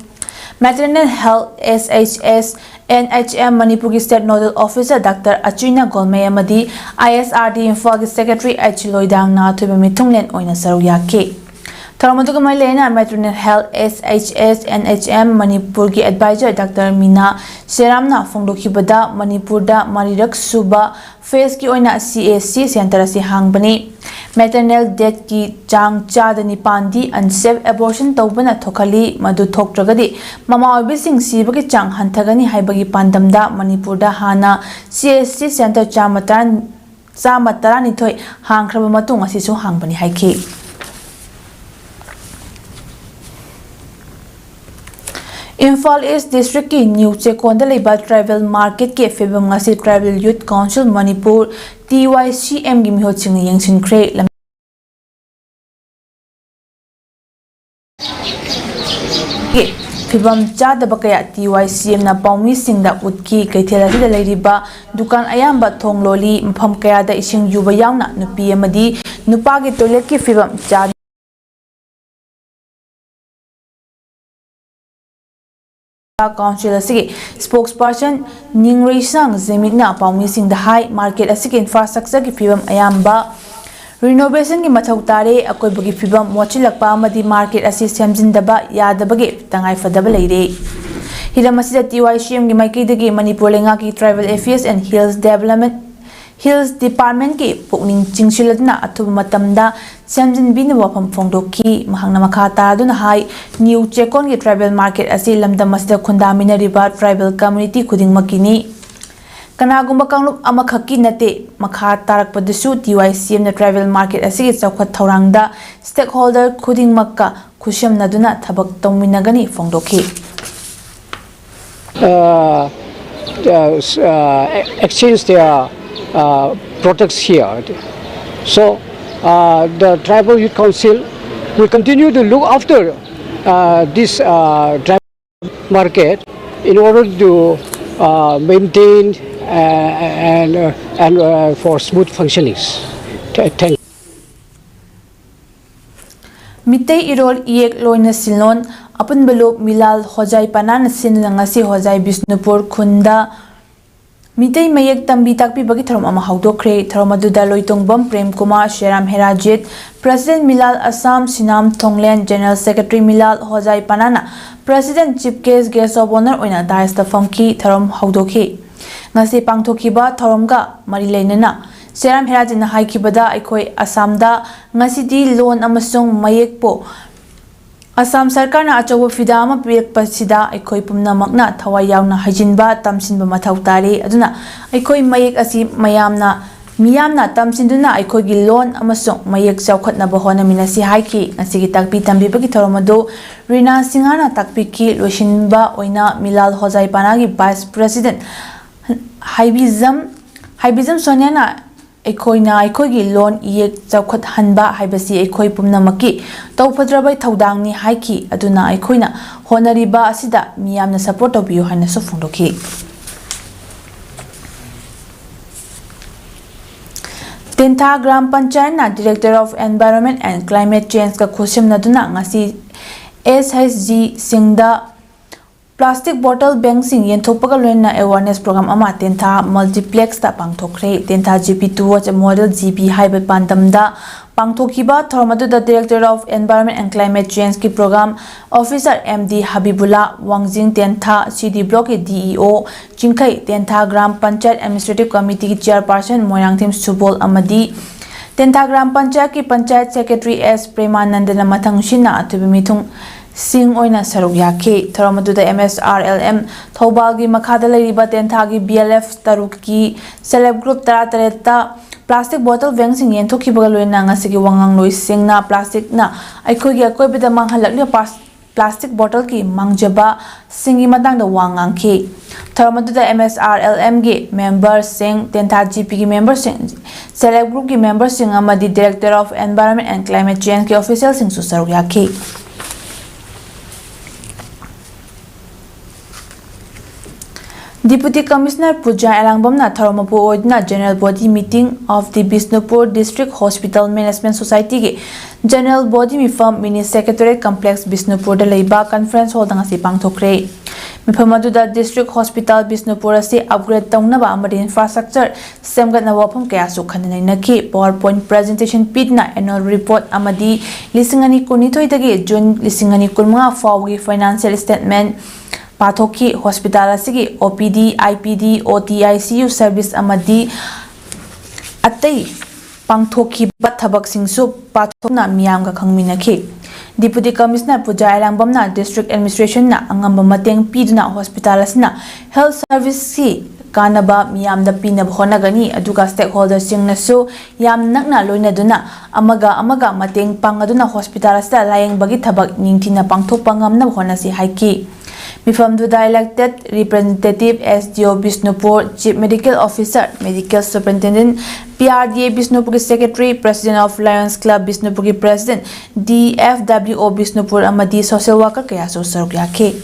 Maternal Health, SHH, NHM ꯃꯅꯤꯄꯨꯔꯒꯤ State Nodal Officer doctor Achuina Golmei ꯑꯃꯗꯤ ISRD ꯏꯝꯐꯥꯜꯒꯤ Secretary ꯑꯩꯆ ꯂꯣꯏꯗꯥꯡꯅ ꯑꯊꯣꯏꯕ ꯃꯤꯊꯨꯡꯂꯦꯟ ꯑꯣꯏꯅ ꯁꯔꯨꯛ ꯌꯥꯈꯤ꯫ ꯊꯧꯔꯝ ꯑꯗꯨꯒ ꯃꯔꯤ ꯂꯩꯅꯅ Maternal Health, SHH, NHM ꯃꯅꯤꯄꯨꯔꯒꯤ advisor ꯗꯥꯛꯇꯔ ꯃꯤꯅꯥ ꯁꯦꯔꯥꯝꯅ ꯐꯣꯡꯗꯣꯛꯈꯤꯕꯗ, ꯃꯅꯤꯄꯨꯔꯗ ꯃꯔꯤꯔꯛ ꯁꯨꯕ phaseꯀꯤ ꯑꯣꯏꯅ CAC center ꯑꯁꯤ ꯍꯥꯡꯕꯅꯤ꯫ Maternal deathꯀꯤ ꯆꯥꯡ ꯆꯥꯗ ꯅꯤꯄꯥꯟꯗꯤ unsafe abortion ꯇꯧꯕꯅ ꯊꯣꯛꯍꯜꯂꯤ꯫ ꯃꯗꯨ ꯊꯣꯛꯇ꯭ꯔꯒꯗꯤ ꯃꯃꯥ ꯑꯣꯏꯕꯤꯁꯤꯡ ꯁꯤꯕꯒꯤ ꯆꯥꯡ ꯍꯟꯊꯒꯅꯤ ꯍꯥꯏꯕꯒꯤ ꯄꯥꯟꯗꯝꯗ ꯃꯅꯤꯄꯨꯔꯗ ꯍꯥꯟꯅ CAC center ꯆꯥꯝꯃ ꯇꯔꯥ, ꯆꯥꯝꯃ ꯇꯔꯥꯅꯤꯊꯣꯏ ꯍꯥꯡꯈ꯭ꯔꯕ ꯃꯇꯨꯡ ꯑꯁꯤꯁꯨ ꯍꯥꯡꯕꯅꯤ ꯍꯥꯏꯈꯤ꯫ ꯏꯝꯐꯥꯜ ꯏꯁ ꯗꯤꯁꯇ꯭ꯔꯤꯛꯀꯤ ꯅ꯭ꯌꯨ ꯆꯦꯀꯣꯟꯗ ꯂꯩꯕ ꯇ꯭ꯔꯥꯏꯕꯦꯜ ꯃꯥꯔꯀꯦꯠꯀꯤ ꯐꯤꯕꯝ ꯑꯁꯤ Tribal Youth Council Manipur, T Y C M ꯒꯤ ꯃꯤꯍꯨꯠꯁꯤꯡꯅ ꯌꯦꯡꯁꯤꯟꯈ꯭ꯔꯦ꯫ ꯐꯤꯕꯝ ꯆꯥꯗꯕ ꯀꯌꯥ T Y C M ꯅ ꯄꯥꯎꯃꯤꯁꯤꯡꯗ ꯎꯠꯈꯤ꯫ ꯀꯩꯊꯦꯜ ꯑꯁꯤꯗ ꯂꯩꯔꯤꯕ ꯗꯨꯀꯥꯟ ꯑꯌꯥꯝꯕ ꯊꯣꯡ ꯂꯣꯜꯂꯤ꯫ ꯃꯐꯝ ꯀꯌꯥꯗ ꯏꯁꯤꯡ ꯌꯨꯕ ꯌꯥꯎꯅ ꯅꯨꯄꯤ ꯑꯃꯗꯤ ꯅꯨꯄꯥꯒꯤ ꯇꯣꯏꯂꯦꯠꯀꯤ ꯐꯤꯕꯝ ꯆꯥꯗꯦ꯫ ꯀꯥꯎꯟꯁꯤꯜ ꯑꯁꯤꯒꯤ ꯁ꯭ꯄꯣꯛꯁꯄꯔꯁꯟ ꯅꯤꯡꯔꯩꯁꯥꯡ ꯖꯦꯃꯤꯠꯅ ꯄꯥꯎꯃꯤꯁꯤꯡꯗ ꯍꯥꯏ, ꯃꯥꯔꯀꯦꯠ ꯑꯁꯤꯒꯤ ꯏꯟꯐ꯭ꯔꯥꯁ꯭ꯇ꯭ꯔꯛꯆꯔꯒꯤ ꯐꯤꯕꯝ ꯑꯌꯥꯝꯕ ꯔꯤꯅꯣꯚꯦꯁꯟꯒꯤ ꯃꯊꯧ ꯇꯥꯔꯦ꯫ ꯑꯀꯣꯏꯕꯒꯤ ꯐꯤꯕꯝ ꯃꯣꯠꯁꯤꯜꯂꯛꯄ ꯑꯃꯗꯤ ꯃꯥꯔꯀꯦꯠ ꯑꯁꯤ ꯁꯦꯝꯖꯤꯟꯗꯕ ꯌꯥꯗꯕꯒꯤ ꯇꯉꯥꯏꯐꯗꯕ ꯂꯩꯔꯦ꯫ ꯍꯤꯔꯝ ꯑꯁꯤꯗ T Y C M ꯒꯤ ꯃꯥꯏꯀꯩꯗꯒꯤ ꯃꯅꯤꯄꯨꯔ ꯂꯩꯉꯥꯛꯀꯤ Tribal Affairs and Hills Development, Hills Department ꯀꯤ ꯄꯨꯛꯅꯤꯡ ꯆꯤꯡꯁꯤꯜꯂꯗꯨꯅ ꯑꯊꯨꯕ ꯃꯇꯝꯗ ꯁꯦꯝꯖꯤꯟꯕꯤꯅꯕ ꯋꯥꯐꯝ ꯐꯣꯡꯗꯣꯛꯈꯤ꯫ ꯃꯍꯥꯛꯅ ꯃꯈꯥ ꯇꯥꯗꯨꯅ ꯍꯥꯏ, ꯅ꯭ꯌꯨ ꯆꯦꯀꯣꯟꯒꯤ ꯇ꯭ꯔꯥꯏꯕꯦꯜ ꯃꯥꯔꯀꯦꯠ ꯑꯁꯤ ꯂꯝꯗꯝ ꯑꯁꯤꯗ ꯈꯨꯟꯗꯥꯃꯤꯟꯅꯔꯤꯕ ꯇ꯭ꯔꯥꯏꯕꯦꯜ ꯀꯝꯃ꯭ꯌꯨꯅꯤꯇꯤ ꯈꯨꯗꯤꯡꯃꯛꯀꯤꯅꯤ꯫ ꯀꯅꯥꯒꯨꯝꯕ ꯀꯥꯡꯂꯨꯞ ꯑꯃꯈꯛꯀꯤ ꯅꯠꯇꯦ꯫ ꯃꯈꯥ ꯇꯥꯔꯛꯄꯗꯁꯨ T Y C M ꯅ ꯇ꯭ꯔꯥꯏꯕꯦꯜ ꯃꯥꯔꯀꯦꯠ ꯑꯁꯤꯒꯤ ꯆꯥꯎꯈꯠ ꯊꯧꯔꯥꯡꯗ ꯁ꯭ꯇꯦꯛꯍꯣꯜꯗꯔ ꯈꯨꯗꯤꯡꯃꯛꯀ ꯈꯨꯠꯁꯝꯅꯗꯨꯅ ꯊꯕꯛ ꯇꯧꯃꯤꯟꯅꯒꯅꯤ ꯐꯣꯡꯗꯣꯛꯈꯤ꯫ uh, uh, s- uh, e- exchange their uh, products here. So uh, the Tribal Youth Council will continue to look after uh, this uh, tribal market in order to uh, maintain uh, and, uh, and uh, for smooth functionings. Th- Thank you. Meitei ꯏꯔꯣꯜ ꯏꯌꯦꯛ ꯂꯣꯏꯅ ꯁꯤꯟꯂꯣꯟ ꯑꯄꯨꯟꯕ ꯂꯨꯞ ꯃꯤꯂꯥꯜ ꯍꯣꯖꯥꯏ ꯄꯅꯥꯅ ꯁꯤꯟꯗꯨꯅ ꯉꯁꯤ ꯍꯣꯖꯥꯏ ꯕꯤꯁꯅꯨꯄꯨꯔ ꯈꯨꯟꯗ ꯃꯤꯇꯩ ꯃꯌꯦꯛ ꯇꯝꯕꯤ ꯇꯥꯛꯄꯤꯕꯒꯤ ꯊꯧꯔꯝ ꯑꯃ ꯍꯧꯗꯣꯛꯈ꯭ꯔꯦ꯫ ꯊꯧꯔꯝ ꯑꯗꯨꯗ ꯂꯣꯏꯇꯣꯡꯕꯝ Prem Kumar, ꯁꯦꯔꯥꯝ ꯍꯦꯔꯥꯖꯤꯠ, President Milal Assam, ꯁꯤꯅꯥꯝ ꯊꯣꯡꯂꯦꯟ, General Secretary Milal Hojai ꯄꯅꯥꯅ President Chief Guest, Guest of Honour ꯑꯣꯏꯅ dais ꯇ ꯐꯝꯈꯤ꯫ ꯊꯧꯔꯝ ꯍꯧꯗꯣꯛꯈꯤ꯫ ꯉꯁꯤ ꯄꯥꯡꯊꯣꯛꯈꯤꯕ ꯊꯧꯔꯝꯒ ꯃꯔꯤ ꯂꯩꯅꯅ ꯁꯦꯔꯥꯝ ꯍꯦꯔꯥꯖꯤꯠꯅ ꯍꯥꯏꯈꯤꯕꯗ, ꯑꯩꯈꯣꯏ ꯑꯁꯥꯝꯗ ꯉꯁꯤꯗꯤ ꯂꯣꯟ ꯑꯃꯁꯨꯡ ꯃꯌꯦꯛꯄꯨ ꯑꯁꯥꯝ ꯁꯔꯀꯥꯔꯅ ꯑꯆꯧꯕ ꯐꯤꯗꯥ ꯑꯃ ꯄꯤꯔꯛꯄꯁꯤꯗ ꯑꯩꯈꯣꯏ ꯄꯨꯝꯅꯃꯛꯅ ꯊꯋꯥꯏ ꯌꯥꯎꯅ ꯍꯩꯖꯤꯟꯕ, ꯇꯝꯁꯤꯟꯕ ꯃꯊꯧ ꯇꯥꯔꯤ꯫ ꯑꯗꯨꯅ ꯑꯩꯈꯣꯏ ꯃꯌꯦꯛ ꯑꯁꯤ ꯃꯌꯥꯝꯅ ꯃꯤꯌꯥꯝꯅ ꯇꯝꯁꯤꯟꯗꯨꯅ ꯑꯩꯈꯣꯏꯒꯤ ꯂꯣꯟ ꯑꯃꯁꯨꯡ ꯃꯌꯦꯛ ꯆꯥꯎꯈꯠꯅꯕ ꯍꯣꯠꯅꯃꯤꯟꯅꯁꯤ ꯍꯥꯏꯈꯤ꯫ ꯉꯁꯤꯒꯤ ꯇꯥꯛꯄꯤ ꯇꯝꯕꯤꯕꯒꯤ ꯊꯧꯔꯝ ꯑꯗꯨ ꯔꯤꯅꯥ ꯁꯤꯡꯍꯥꯅ ꯇꯥꯛꯄꯤꯈꯤ꯫ ꯂꯣꯏꯁꯤꯟꯕ ꯑꯣꯏꯅ ꯃꯤꯂꯥꯜ ꯍꯣꯖꯥꯏꯄꯥꯅꯥꯒꯤ Vice President ꯍꯥꯏꯕꯤꯖꯝ ꯍꯥꯏꯕꯤꯖꯝ ꯁꯣꯅꯤꯌꯥꯅ ꯑꯩꯈꯣꯏꯅ ꯑꯩꯈꯣꯏꯒꯤ ꯂꯣꯟ ꯏꯌꯦꯛ ꯆꯥꯎꯈꯠꯍꯟꯕ ꯍꯥꯏꯕꯁꯤ ꯑꯩꯈꯣꯏ ꯄꯨꯝꯅꯃꯛꯀꯤ ꯇꯧꯐꯗ꯭ꯔꯕ ꯊꯧꯗꯥꯡꯅꯤ ꯍꯥꯏꯈꯤ꯫ ꯑꯗꯨꯅ ꯑꯩꯈꯣꯏꯅ ꯍꯣꯠꯅꯔꯤꯕ ꯑꯁꯤꯗ ꯃꯤꯌꯥꯝꯅ support ꯇꯧꯕꯤꯌꯨ ꯍꯥꯏꯅꯁꯨ ꯐꯣꯡꯗꯣꯛꯈꯤ꯫ ꯇꯦꯟꯊꯥ ꯒ꯭ꯔꯥꯝ ꯄꯟꯆꯥꯌꯠꯅ Director of Environment and Climate Change ꯀ ꯈꯨꯠꯁꯝꯅꯗꯨꯅ ꯉꯁꯤ S H G ꯁꯤꯡꯗ plastic bottle banꯁꯤꯡ ꯌꯦꯟꯊꯣꯛꯄꯒ ꯂꯣꯏꯅꯅ awareness program ꯑꯃ ꯇꯦꯟꯊꯥ Multiplex ꯇ ꯄꯥꯡꯊꯣꯛꯈ꯭ꯔꯦ꯫ ꯇꯦꯟꯊꯥ G P towards a model G B ꯍꯥꯏꯕ ꯄꯥꯟꯗꯝꯗ ꯄꯥꯡꯊꯣꯛꯈꯤꯕ ꯊꯧꯔꯝ ꯑꯗꯨꯗ Director of Environment and Climate Change ꯀꯤ Program Officer M D Habibullah, Wangjing Tentha C D Block ꯀꯤ D E O Chingkhei, Tentha gram panchayat Administrative Committee ꯒꯤ Chairperson ꯃꯣꯏꯔꯥꯡꯊꯦꯝ ꯁꯨꯕꯣꯜ ꯑꯃꯗꯤ ꯇꯦꯟꯊꯥ ꯒ꯭ꯔꯥꯝ ꯄꯟꯆꯥꯌꯠꯀꯤ Panchayat Secretary S ꯄ꯭ꯔꯦꯃꯥꯅꯟꯗꯅ ꯃꯊꯪꯁꯤꯟꯅ ꯑꯊꯣꯏꯕ ꯃꯤꯊꯨꯡꯁꯤꯡ ꯑꯣꯏꯅ ꯁꯔꯨꯛ ꯌꯥꯈꯤ꯫ ꯊꯧꯔꯝ ꯑꯗꯨꯗ M S R L M ꯊꯧꯕꯥꯜꯒꯤ ꯃꯈꯥꯗ ꯂꯩꯔꯤꯕ ꯇꯦꯟꯊꯥꯒꯤ B L F ꯇꯔꯨꯛꯀꯤ Self Help Group ꯇꯔꯥꯇꯔꯦꯠꯇ plastic bottle banꯁꯤꯡ ꯌꯦꯟꯊꯣꯛꯈꯤꯕꯒ ꯂꯣꯏꯅꯅ ꯉꯁꯤꯒꯤ ꯋꯥꯉꯥꯡꯂꯣꯏꯁꯤꯡꯅ plasticꯅ ꯑꯩꯈꯣꯏꯒꯤ ꯑꯀꯣꯏꯕꯗ ꯃꯥꯡꯍꯜꯂꯛꯂꯤꯕ plas-, plastic bottleꯒꯤ ꯃꯥꯡꯖꯕꯁꯤꯡꯒꯤ ꯃꯇꯥꯡꯗ ꯋꯥ ꯉꯥꯡꯈꯤ꯫ ꯊꯧꯔꯝ ꯑꯗꯨꯗ M S R L M ꯒꯤ memberꯁꯤꯡ, ꯇꯦꯟꯊꯥ G Pꯒꯤ memberꯁꯤꯡ, Self Help Groupꯀꯤ memberꯁꯤꯡ ꯑꯃꯗꯤ Director of Environment and Climate Changeꯀꯤ officialꯁꯤꯡꯁꯨ ꯁꯔꯨꯛ ꯌꯥꯈꯤ꯫ Deputy Commissioner ꯄꯨꯖꯥ ꯑꯦꯂꯥꯡꯕꯝꯅ ꯊꯧꯔꯝ ꯃꯄꯨ ꯑꯣꯏꯗꯨꯅ General Body Meeting of the Bishnupur District Hospital Management Societyꯒꯤ General Body ꯃꯤꯐꯝ Mini Secretariat Complex ꯕꯤꯁꯅꯨꯄꯨꯔꯗ ꯂꯩꯕ Conference Hallꯗ ꯉꯁꯤ ꯄꯥꯡꯊꯣꯛꯈ꯭ꯔꯦ꯫ ꯃꯤꯐꯝ ꯑꯗꯨꯗ District Hospital ꯕꯤꯁꯅꯨꯄꯨꯔ ꯑꯁꯤ upgrade ꯇꯧꯅꯕ ꯑꯃꯗꯤ infrastructure ꯁꯦꯝꯒꯠꯅꯕ ꯋꯥꯐꯝ ꯀꯌꯥꯁꯨ ꯈꯟꯅ ꯅꯩꯅꯈꯤ꯫ PowerPoint presentation ꯄꯤꯗꯨꯅ annual report ꯑꯃꯗꯤ ꯂꯤꯁꯤꯡ ꯑꯅꯤ ꯀꯨꯟꯅꯤꯊꯣꯏꯗꯒꯤ June ꯂꯤꯁꯤꯡ ꯑꯅꯤ ꯀꯨꯟꯃꯉꯥ ꯐꯥꯎꯒꯤ financial statement ꯄꯥꯊꯣꯛꯈꯤ꯫ Hospital ꯑꯁꯤꯒꯤ O P D, I P D, O T, I C U service ꯑꯃꯗꯤ ꯑꯇꯩ ꯄꯥꯡꯊꯣꯛꯈꯤꯕ ꯊꯕꯛꯁꯤꯡꯁꯨ ꯄꯥꯊꯣꯛꯅ ꯃꯤꯌꯥꯝꯒ ꯈꯪꯃꯤꯟꯅꯈꯤ꯫ Deputy Commissioner ꯄꯨꯖꯥ ꯑꯦꯂꯥꯡꯕꯝꯅ District Administrationꯅ ꯑꯉꯝꯕ ꯃꯇꯦꯡ ꯄꯤꯗꯨꯅ hospital ꯑꯁꯤꯅ health serviceꯀꯤ ꯀꯥꯟꯅꯕ ꯃꯤꯌꯥꯝꯗ ꯄꯤꯅꯕ ꯍꯣꯠꯅꯒꯅꯤ, ꯑꯗꯨꯒ stakeholderꯁꯤꯡꯅꯁꯨ ꯌꯥꯝ ꯅꯛꯅ ꯂꯣꯏꯅꯗꯨꯅ ꯑꯃꯒ ꯑꯃꯒ ꯃꯇꯦꯡ ꯄꯥꯡꯅꯗꯨꯅ hospital ꯑꯁꯤꯗ ꯂꯥꯌꯦꯡꯕꯒꯤ ꯊꯕꯛ ꯅꯤꯡꯊꯤꯅ ꯄꯥꯡꯊꯣꯛꯄ ꯉꯝꯅꯕ ꯍꯣꯠꯅꯁꯤ ꯍꯥꯏꯈꯤ꯫ ꯃꯤꯐꯝꯗꯨꯗ elected representative, S D O Bishnupur, Chief Medical Officer, Medical Superintendent, P R D A Bishnupurꯒꯤ Secretary, President of Lions Club Bishnupurꯒꯤ President, D F W O Bishnupur ꯑꯃꯗꯤ social worker ꯀꯌꯥꯁꯨ ꯁꯔꯨꯛ ꯌꯥꯈꯤ꯫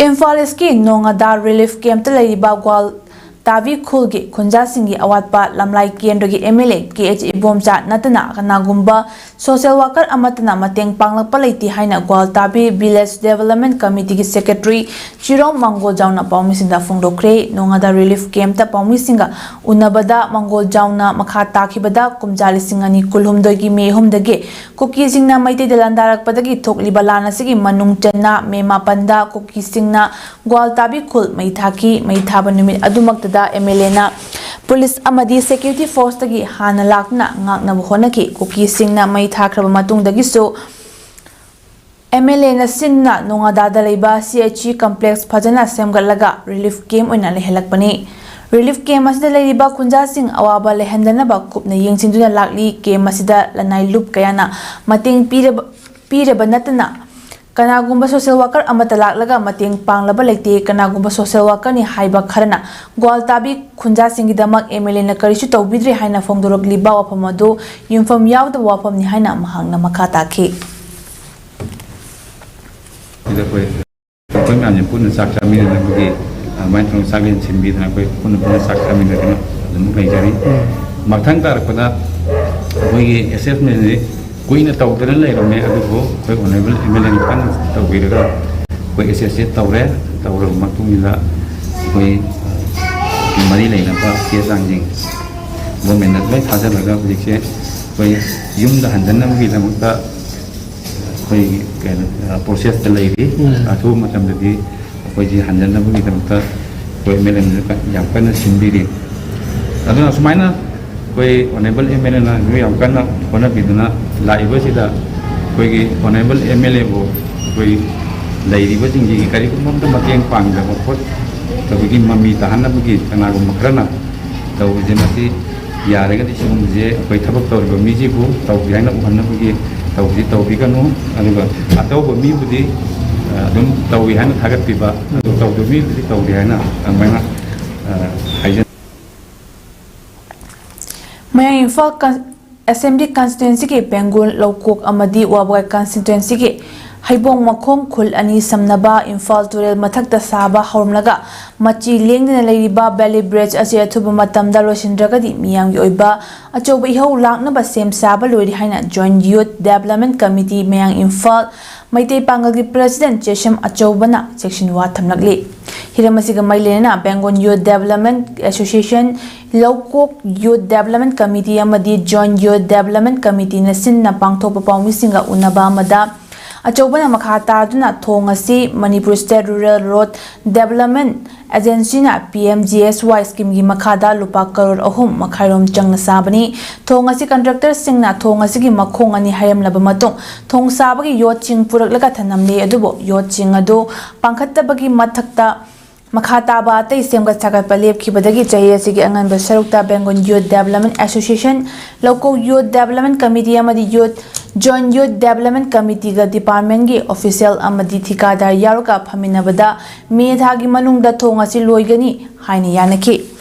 ꯏꯝꯐꯥꯜ ꯏꯁꯀꯤ ꯅꯣꯉꯥꯗꯥ relief campꯇ ꯂꯩꯔꯤꯕ ꯒ꯭ꯋꯥꯜ ꯇꯥꯕꯤ ꯈꯨꯜꯒꯤ ꯈꯨꯟꯖꯥꯁꯤꯡꯒꯤ ꯑꯋꯥꯠꯄ ꯂꯝꯂꯥꯏ ꯀꯦꯟꯗ꯭ꯔꯒꯤ M L A K H Ibomcha ꯅꯠꯇꯅ ꯀꯅꯥꯒꯨꯝꯕ social worker ꯑꯃꯠꯇꯅ ꯃꯇꯦꯡ ꯄꯥꯡꯂꯛꯄ ꯂꯩꯇꯦ ꯍꯥꯏꯅ ꯒ꯭ꯋꯥꯜ ꯇꯥꯕꯤ Village Development Committeeꯒꯤ Secretary ꯆꯤꯔꯣꯝ ꯃꯪꯒꯣꯜꯖꯥꯎꯅ ꯄꯥꯎꯃꯤꯁꯤꯡꯗ ꯐꯣꯡꯗꯣꯛꯈ꯭ꯔꯦ꯫ ꯅꯣꯉꯥꯗꯥ relief campꯇ ꯄꯥꯎꯃꯤꯁꯤꯡꯒ ꯎꯅꯕꯗ ꯃꯪꯒꯣꯜꯖꯥꯎꯅ ꯃꯈꯥ ꯇꯥꯈꯤꯕꯗ ꯀꯨꯝꯖꯥ ꯂꯤꯁꯤꯡ ꯑꯅꯤ ꯀꯨꯟꯍꯨꯝꯗꯣꯏꯒꯤ ꯃꯦ ꯑꯍꯨꯝꯗꯒꯤ ꯀꯨꯀꯤꯁꯤꯡꯅ ꯃꯩꯇꯩꯗ ꯂꯥꯟꯗꯥꯔꯛꯄꯗꯒꯤ ꯊꯣꯛꯂꯤꯕ ꯂꯥꯟ ꯑꯁꯤꯒꯤ ꯃꯅꯨꯡ ꯆꯟꯅ ꯃꯦ ꯃꯥꯄꯟꯗ ꯀꯨꯀꯤꯁꯤꯡꯅ ꯒ꯭ꯋꯥꯜ ꯇꯥꯕꯤ ꯈꯨꯜ ꯃꯩ ꯊꯥꯈꯤ꯫ ꯃꯩ ꯊꯥꯕ ꯅꯨꯃꯤꯠ ꯑꯗꯨꯃꯛꯇꯗ M L Aꯅ police ꯑꯃꯗꯤ security forceꯇꯒꯤ ꯍꯥꯟꯅ ꯂꯥꯛꯇꯨꯅ ꯉꯥꯛꯅꯕ ꯍꯣꯠꯅꯈꯤ꯫ ꯀꯨꯀꯤꯁꯤꯡꯅ ꯃꯩ ꯊꯥꯈ꯭ꯔꯕ ꯃꯇꯨꯡꯗꯒꯤꯁꯨ M L Aꯅ ꯁꯤꯟꯅ ꯅꯣꯉꯥꯗꯥꯗ ꯂꯩꯕ C H C complex ꯐꯖꯅ ꯁꯦꯝꯒꯠꯂꯒ relief camp ꯑꯣꯏꯅ ꯂꯩꯍꯜꯂꯛꯄꯅꯤ꯫ Relief camp ꯑꯁꯤꯗ ꯂꯩꯔꯤꯕ ꯈꯨꯟꯖꯥꯁꯤꯡ ꯑꯋꯥꯕ ꯂꯩꯍꯟꯗꯅꯕ ꯀꯨꯞꯅ ꯌꯦꯡꯁꯤꯟꯗꯨꯅ ꯂꯥꯛꯂꯤ꯫ Camp ꯑꯁꯤꯗ ꯂꯅꯥꯏ ꯂꯨꯞ ꯀꯌꯥꯅ ꯃꯇꯦꯡ ꯄꯤꯔꯕ, ꯄꯤꯔꯕ ꯅꯠꯇꯅ ꯀꯅꯥꯒꯨꯝꯕ social worker ꯑꯃꯠꯇ ꯂꯥꯛꯂꯒ ꯃꯇꯦꯡ ꯄꯥꯡꯂꯕ ꯂꯩꯇꯦ꯫ ꯀꯅꯥꯒꯨꯝꯕ social workerꯅꯤ ꯍꯥꯏꯕ ꯈꯔꯅ ꯒ꯭ꯋꯥꯜ ꯇꯥꯕꯤ ꯈꯨꯟꯖꯥꯁꯤꯡꯒꯤꯗꯃꯛ M L Aꯅ ꯀꯔꯤꯁꯨ ꯇꯧꯕꯤꯗ꯭ꯔꯤ ꯍꯥꯏꯅ ꯐꯣꯡꯗꯣꯔꯛꯂꯤꯕ ꯋꯥꯐꯝ ꯑꯗꯨ ꯌꯨꯝꯐꯝ ꯌꯥꯎꯗꯕ ꯋꯥꯐꯝꯅꯤ ꯍꯥꯏꯅ ꯃꯍꯥꯛꯅ ꯃꯈꯥ ꯇꯥꯈꯤ꯫ ꯁꯤꯗ ꯑꯩꯈꯣꯏ, ꯑꯩꯈꯣꯏ ꯃꯌꯥꯝꯁꯦ ꯄꯨꯟꯅ ꯆꯥꯛ ꯆꯥꯃꯤꯟꯅꯅꯕꯒꯤ ꯑꯗꯨꯃꯥꯏꯅ ꯇꯧꯅ ꯆꯥꯛꯂꯦꯟ ꯁꯤꯟꯕꯤꯗꯅ ꯑꯩꯈꯣꯏ ꯄꯨꯟꯅ ꯄꯨꯟꯅ ꯆꯥꯛ ꯆꯥꯃꯤꯟꯅꯗꯅ ꯑꯗꯨꯝ ꯂꯩꯖꯔꯤ꯫ ꯃꯊꯪ ꯇꯥꯔꯛꯄꯗ ꯑꯩꯈꯣꯏꯒꯤ assessmentꯁꯤ ꯀꯨꯏꯅ ꯇꯧꯗꯅ ꯂꯩꯔꯝꯃꯦ, ꯑꯗꯨꯕꯨ ꯑꯩꯈꯣꯏ honourable M L Aꯅ ꯀꯟꯅ ꯇꯧꯕꯤꯔꯒ ꯑꯩꯈꯣꯏ assessment ꯇꯧꯔꯦ꯫ ꯇꯧꯔꯕ ꯃꯇꯨꯡꯁꯤꯗ ꯑꯩꯈꯣꯏ ꯃꯔꯤ ꯂꯩꯅꯕ ꯆꯦ ꯆꯥꯡꯁꯤꯡ governmentꯗ ꯂꯣꯏ ꯊꯥꯖꯤꯜꯂꯒ ꯍꯧꯖꯤꯛꯁꯦ ꯑꯩꯈꯣꯏ ꯌꯨꯝꯗ ꯍꯟꯖꯟꯅꯕꯒꯤꯗꯃꯛꯇ ꯑꯩꯈꯣꯏ ꯀꯩꯅꯣ, processꯇ ꯂꯩꯔꯤ꯫ ꯎꯝ꯫ ꯑꯊꯨꯕ ꯃꯇꯝꯗꯗꯤ ꯑꯩꯈꯣꯏꯁꯤ ꯍꯟꯖꯟꯅꯕꯒꯤꯗꯃꯛꯇ ꯑꯩꯈꯣꯏ M L Aꯅꯁꯨ ꯌꯥꯝ ꯀꯟꯅ ꯁꯤꯟꯕꯤꯔꯤ꯫ ꯑꯗꯨꯅ ꯁꯨꯃꯥꯏꯅ ꯑꯩꯈꯣꯏ ꯑꯣꯅꯦꯕꯜ ꯑꯦꯝ ꯑꯦꯜ ꯑꯦꯅ ꯌꯥꯝ ꯀꯟꯅ ꯍꯣꯠꯅꯕꯤꯗꯨꯅ ꯂꯥꯛꯏꯕꯁꯤꯗ ꯑꯩꯈꯣꯏꯒꯤ ꯑꯣꯅꯦꯕꯜ ꯑꯦꯝ ꯑꯦꯜ ꯑꯦꯕꯨ ꯑꯩꯈꯣꯏ ꯂꯩꯔꯤꯕꯁꯤꯡꯁꯤꯒꯤ ꯀꯔꯤꯒꯨꯝꯕ ꯑꯝꯇ ꯃꯇꯦꯡ ꯄꯥꯡꯗꯕ ꯈꯣꯠꯇꯕꯒꯤ ꯃꯃꯤ ꯇꯥꯍꯟꯅꯕꯒꯤ ꯀꯅꯥꯒꯨꯝꯕ ꯈꯔꯅ ꯇꯧꯕꯁꯦ, ꯃꯁꯤ ꯌꯥꯔꯒꯗꯤ ꯁꯤꯒꯨꯝꯕꯁꯦ ꯑꯩꯈꯣꯏ ꯊꯕꯛ ꯇꯧꯔꯤꯕ ꯃꯤꯁꯤꯕꯨ ꯇꯧꯒꯦ ꯍꯥꯏꯅ ꯎꯍꯟꯅꯕꯒꯤ ꯇꯧꯕꯁꯤ ꯇꯧꯕꯤꯒꯅꯨ꯫ ꯑꯗꯨꯒ ꯑꯇꯧꯕ ꯃꯤꯕꯨꯗꯤ ꯑꯗꯨꯝ ꯇꯧꯏ ꯍꯥꯏꯅ ꯊꯥꯒꯠꯄꯤꯕ, ꯑꯗꯨ ꯇꯧꯗꯕ ꯃꯤꯕꯨꯗꯤ ꯇꯧꯗꯦ ꯍꯥꯏꯅ ꯑꯗꯨꯃꯥꯏꯅ ꯍꯥꯏꯖꯅꯤꯡꯏ꯫ ꯃꯌꯥꯡ ꯏꯝꯐꯥꯜ ꯀꯟ-, ꯑꯦꯁꯦꯝꯕ꯭ꯂꯤ ꯀꯟꯁꯇꯤꯇ꯭ꯋꯦꯟꯁꯤꯒꯤ ꯕꯦꯡꯒꯨꯜ ꯂꯧꯀꯣꯛ ꯑꯃꯗꯤ ꯋꯥꯕꯒꯥꯏ ꯀꯟꯁꯇꯤꯇ꯭ꯋꯦꯟꯁꯤꯒꯤ ꯍꯩꯕꯣꯡ ꯃꯈꯣꯡ ꯈꯨꯜ ꯑꯅꯤ ꯁꯝꯅꯕ ꯏꯝꯐꯥꯜ ꯇꯨꯔꯦꯜ ꯃꯊꯛꯇ ꯁꯥꯕ ꯍꯧꯔꯝꯂꯒ ꯃꯆꯤ ꯂꯦꯡꯗꯅ ꯂꯩꯔꯤꯕ ꯕꯦꯂꯤ ꯕ꯭ꯔꯤꯖ ꯑꯁꯤ ꯑꯊꯨꯕ ꯃꯇꯝꯗ ꯂꯣꯏꯁꯤꯟꯗ꯭ꯔꯒꯗꯤ ꯃꯤꯌꯥꯝꯒꯤ ꯑꯣꯏꯕ ꯑꯆꯧꯕ ꯏꯍꯧ ꯂꯥꯛꯅꯕ ꯁꯦꯝ ꯁꯥꯕ ꯂꯣꯏꯔꯦ ꯍꯥꯏꯅ Joint Youth Development Committee ꯃꯌꯥꯡ ꯏꯝꯐꯥꯜ ꯃꯩꯇꯩ ꯄꯥꯡꯒꯜꯒꯤ ꯄ꯭ꯔꯦꯁꯤꯗꯦꯟꯠ ꯆꯦꯁꯝ ꯑꯆꯧꯕꯅ ꯆꯦꯛꯁꯤꯟ ꯋꯥ ꯊꯝꯂꯛꯂꯤ꯫ ꯍꯤꯔꯝ ꯑꯁꯤꯒ ꯃꯔꯤ ꯂꯩꯅꯅ Bengal Youth Development Association, Loukok Youth Development Committee ꯑꯃꯗꯤ Joint Youth Development Committeeꯅ ꯁꯤꯟꯅ ꯄꯥꯡꯊꯣꯛꯄ ꯄꯥꯎꯃꯤꯁꯤꯡꯒ ꯎꯅꯕ ꯑꯃꯗ ꯑꯆꯧꯕꯅ ꯃꯈꯥ ꯇꯥꯗꯨꯅ ꯊꯣꯡ ꯑꯁꯤ Manipur state rural road development ꯑꯦꯖꯦꯟꯁꯤꯅ P M G S Y ꯁ꯭ꯀꯤꯝꯒꯤ ꯃꯈꯥꯗ ꯂꯨꯄꯥ ꯀꯔꯣꯔ ꯑꯍꯨꯝ ꯃꯈꯥꯏꯔꯣꯝ ꯆꯪꯅ ꯁꯥꯕꯅꯤ꯫ ꯊꯣꯡ ꯑꯁꯤ ꯀꯟꯇ꯭ꯔꯦꯛꯇꯔꯁꯤꯡꯅ ꯊꯣꯡ ꯑꯁꯤꯒꯤ ꯃꯈꯣꯡ ꯑꯅꯤ ꯍꯩꯔꯝꯂꯕ ꯃꯇꯨꯡ ꯊꯣꯡ ꯁꯥꯕꯒꯤ ꯌꯣꯠꯁꯤꯡ ꯄꯨꯔꯛꯂꯒ ꯊꯅꯝꯂꯤ, ꯑꯗꯨꯕꯨ ꯌꯣꯠꯁꯤꯡ ꯑꯗꯨ ꯄꯥꯟꯈꯠꯇꯕꯒꯤ ꯃꯊꯛꯇ ꯃꯈꯥ ꯇꯥꯕ ꯑꯇꯩ ꯁꯦꯝꯒꯠ ꯁꯥꯒꯠꯄ ꯂꯦꯞꯈꯤꯕꯗꯒꯤ ꯆꯍꯤ ꯑꯁꯤꯒꯤ ꯑꯉꯟꯕ ꯁꯔꯨꯛꯇ Bengol Youth Development Association, Loukok Youth Development Committee ꯑꯃꯗꯤ Youth, Joint Youth Development Committeeꯒ ꯗꯤꯄꯥꯔꯠꯃꯦꯟꯠꯀꯤ ꯑꯣꯐꯤꯁꯤꯌꯦꯜ ꯑꯃꯗꯤ ꯊꯤꯀꯥꯗꯥꯔ ꯌꯥꯎꯔꯒ ꯐꯝꯃꯤꯟꯅꯕꯗ ꯃꯦ ꯊꯥꯒꯤ ꯃꯅꯨꯡꯗ ꯊꯣꯡ ꯑꯁꯤ ꯂꯣꯏꯒꯅꯤ ꯍꯥꯏꯅ ꯌꯥꯅꯈꯤ꯫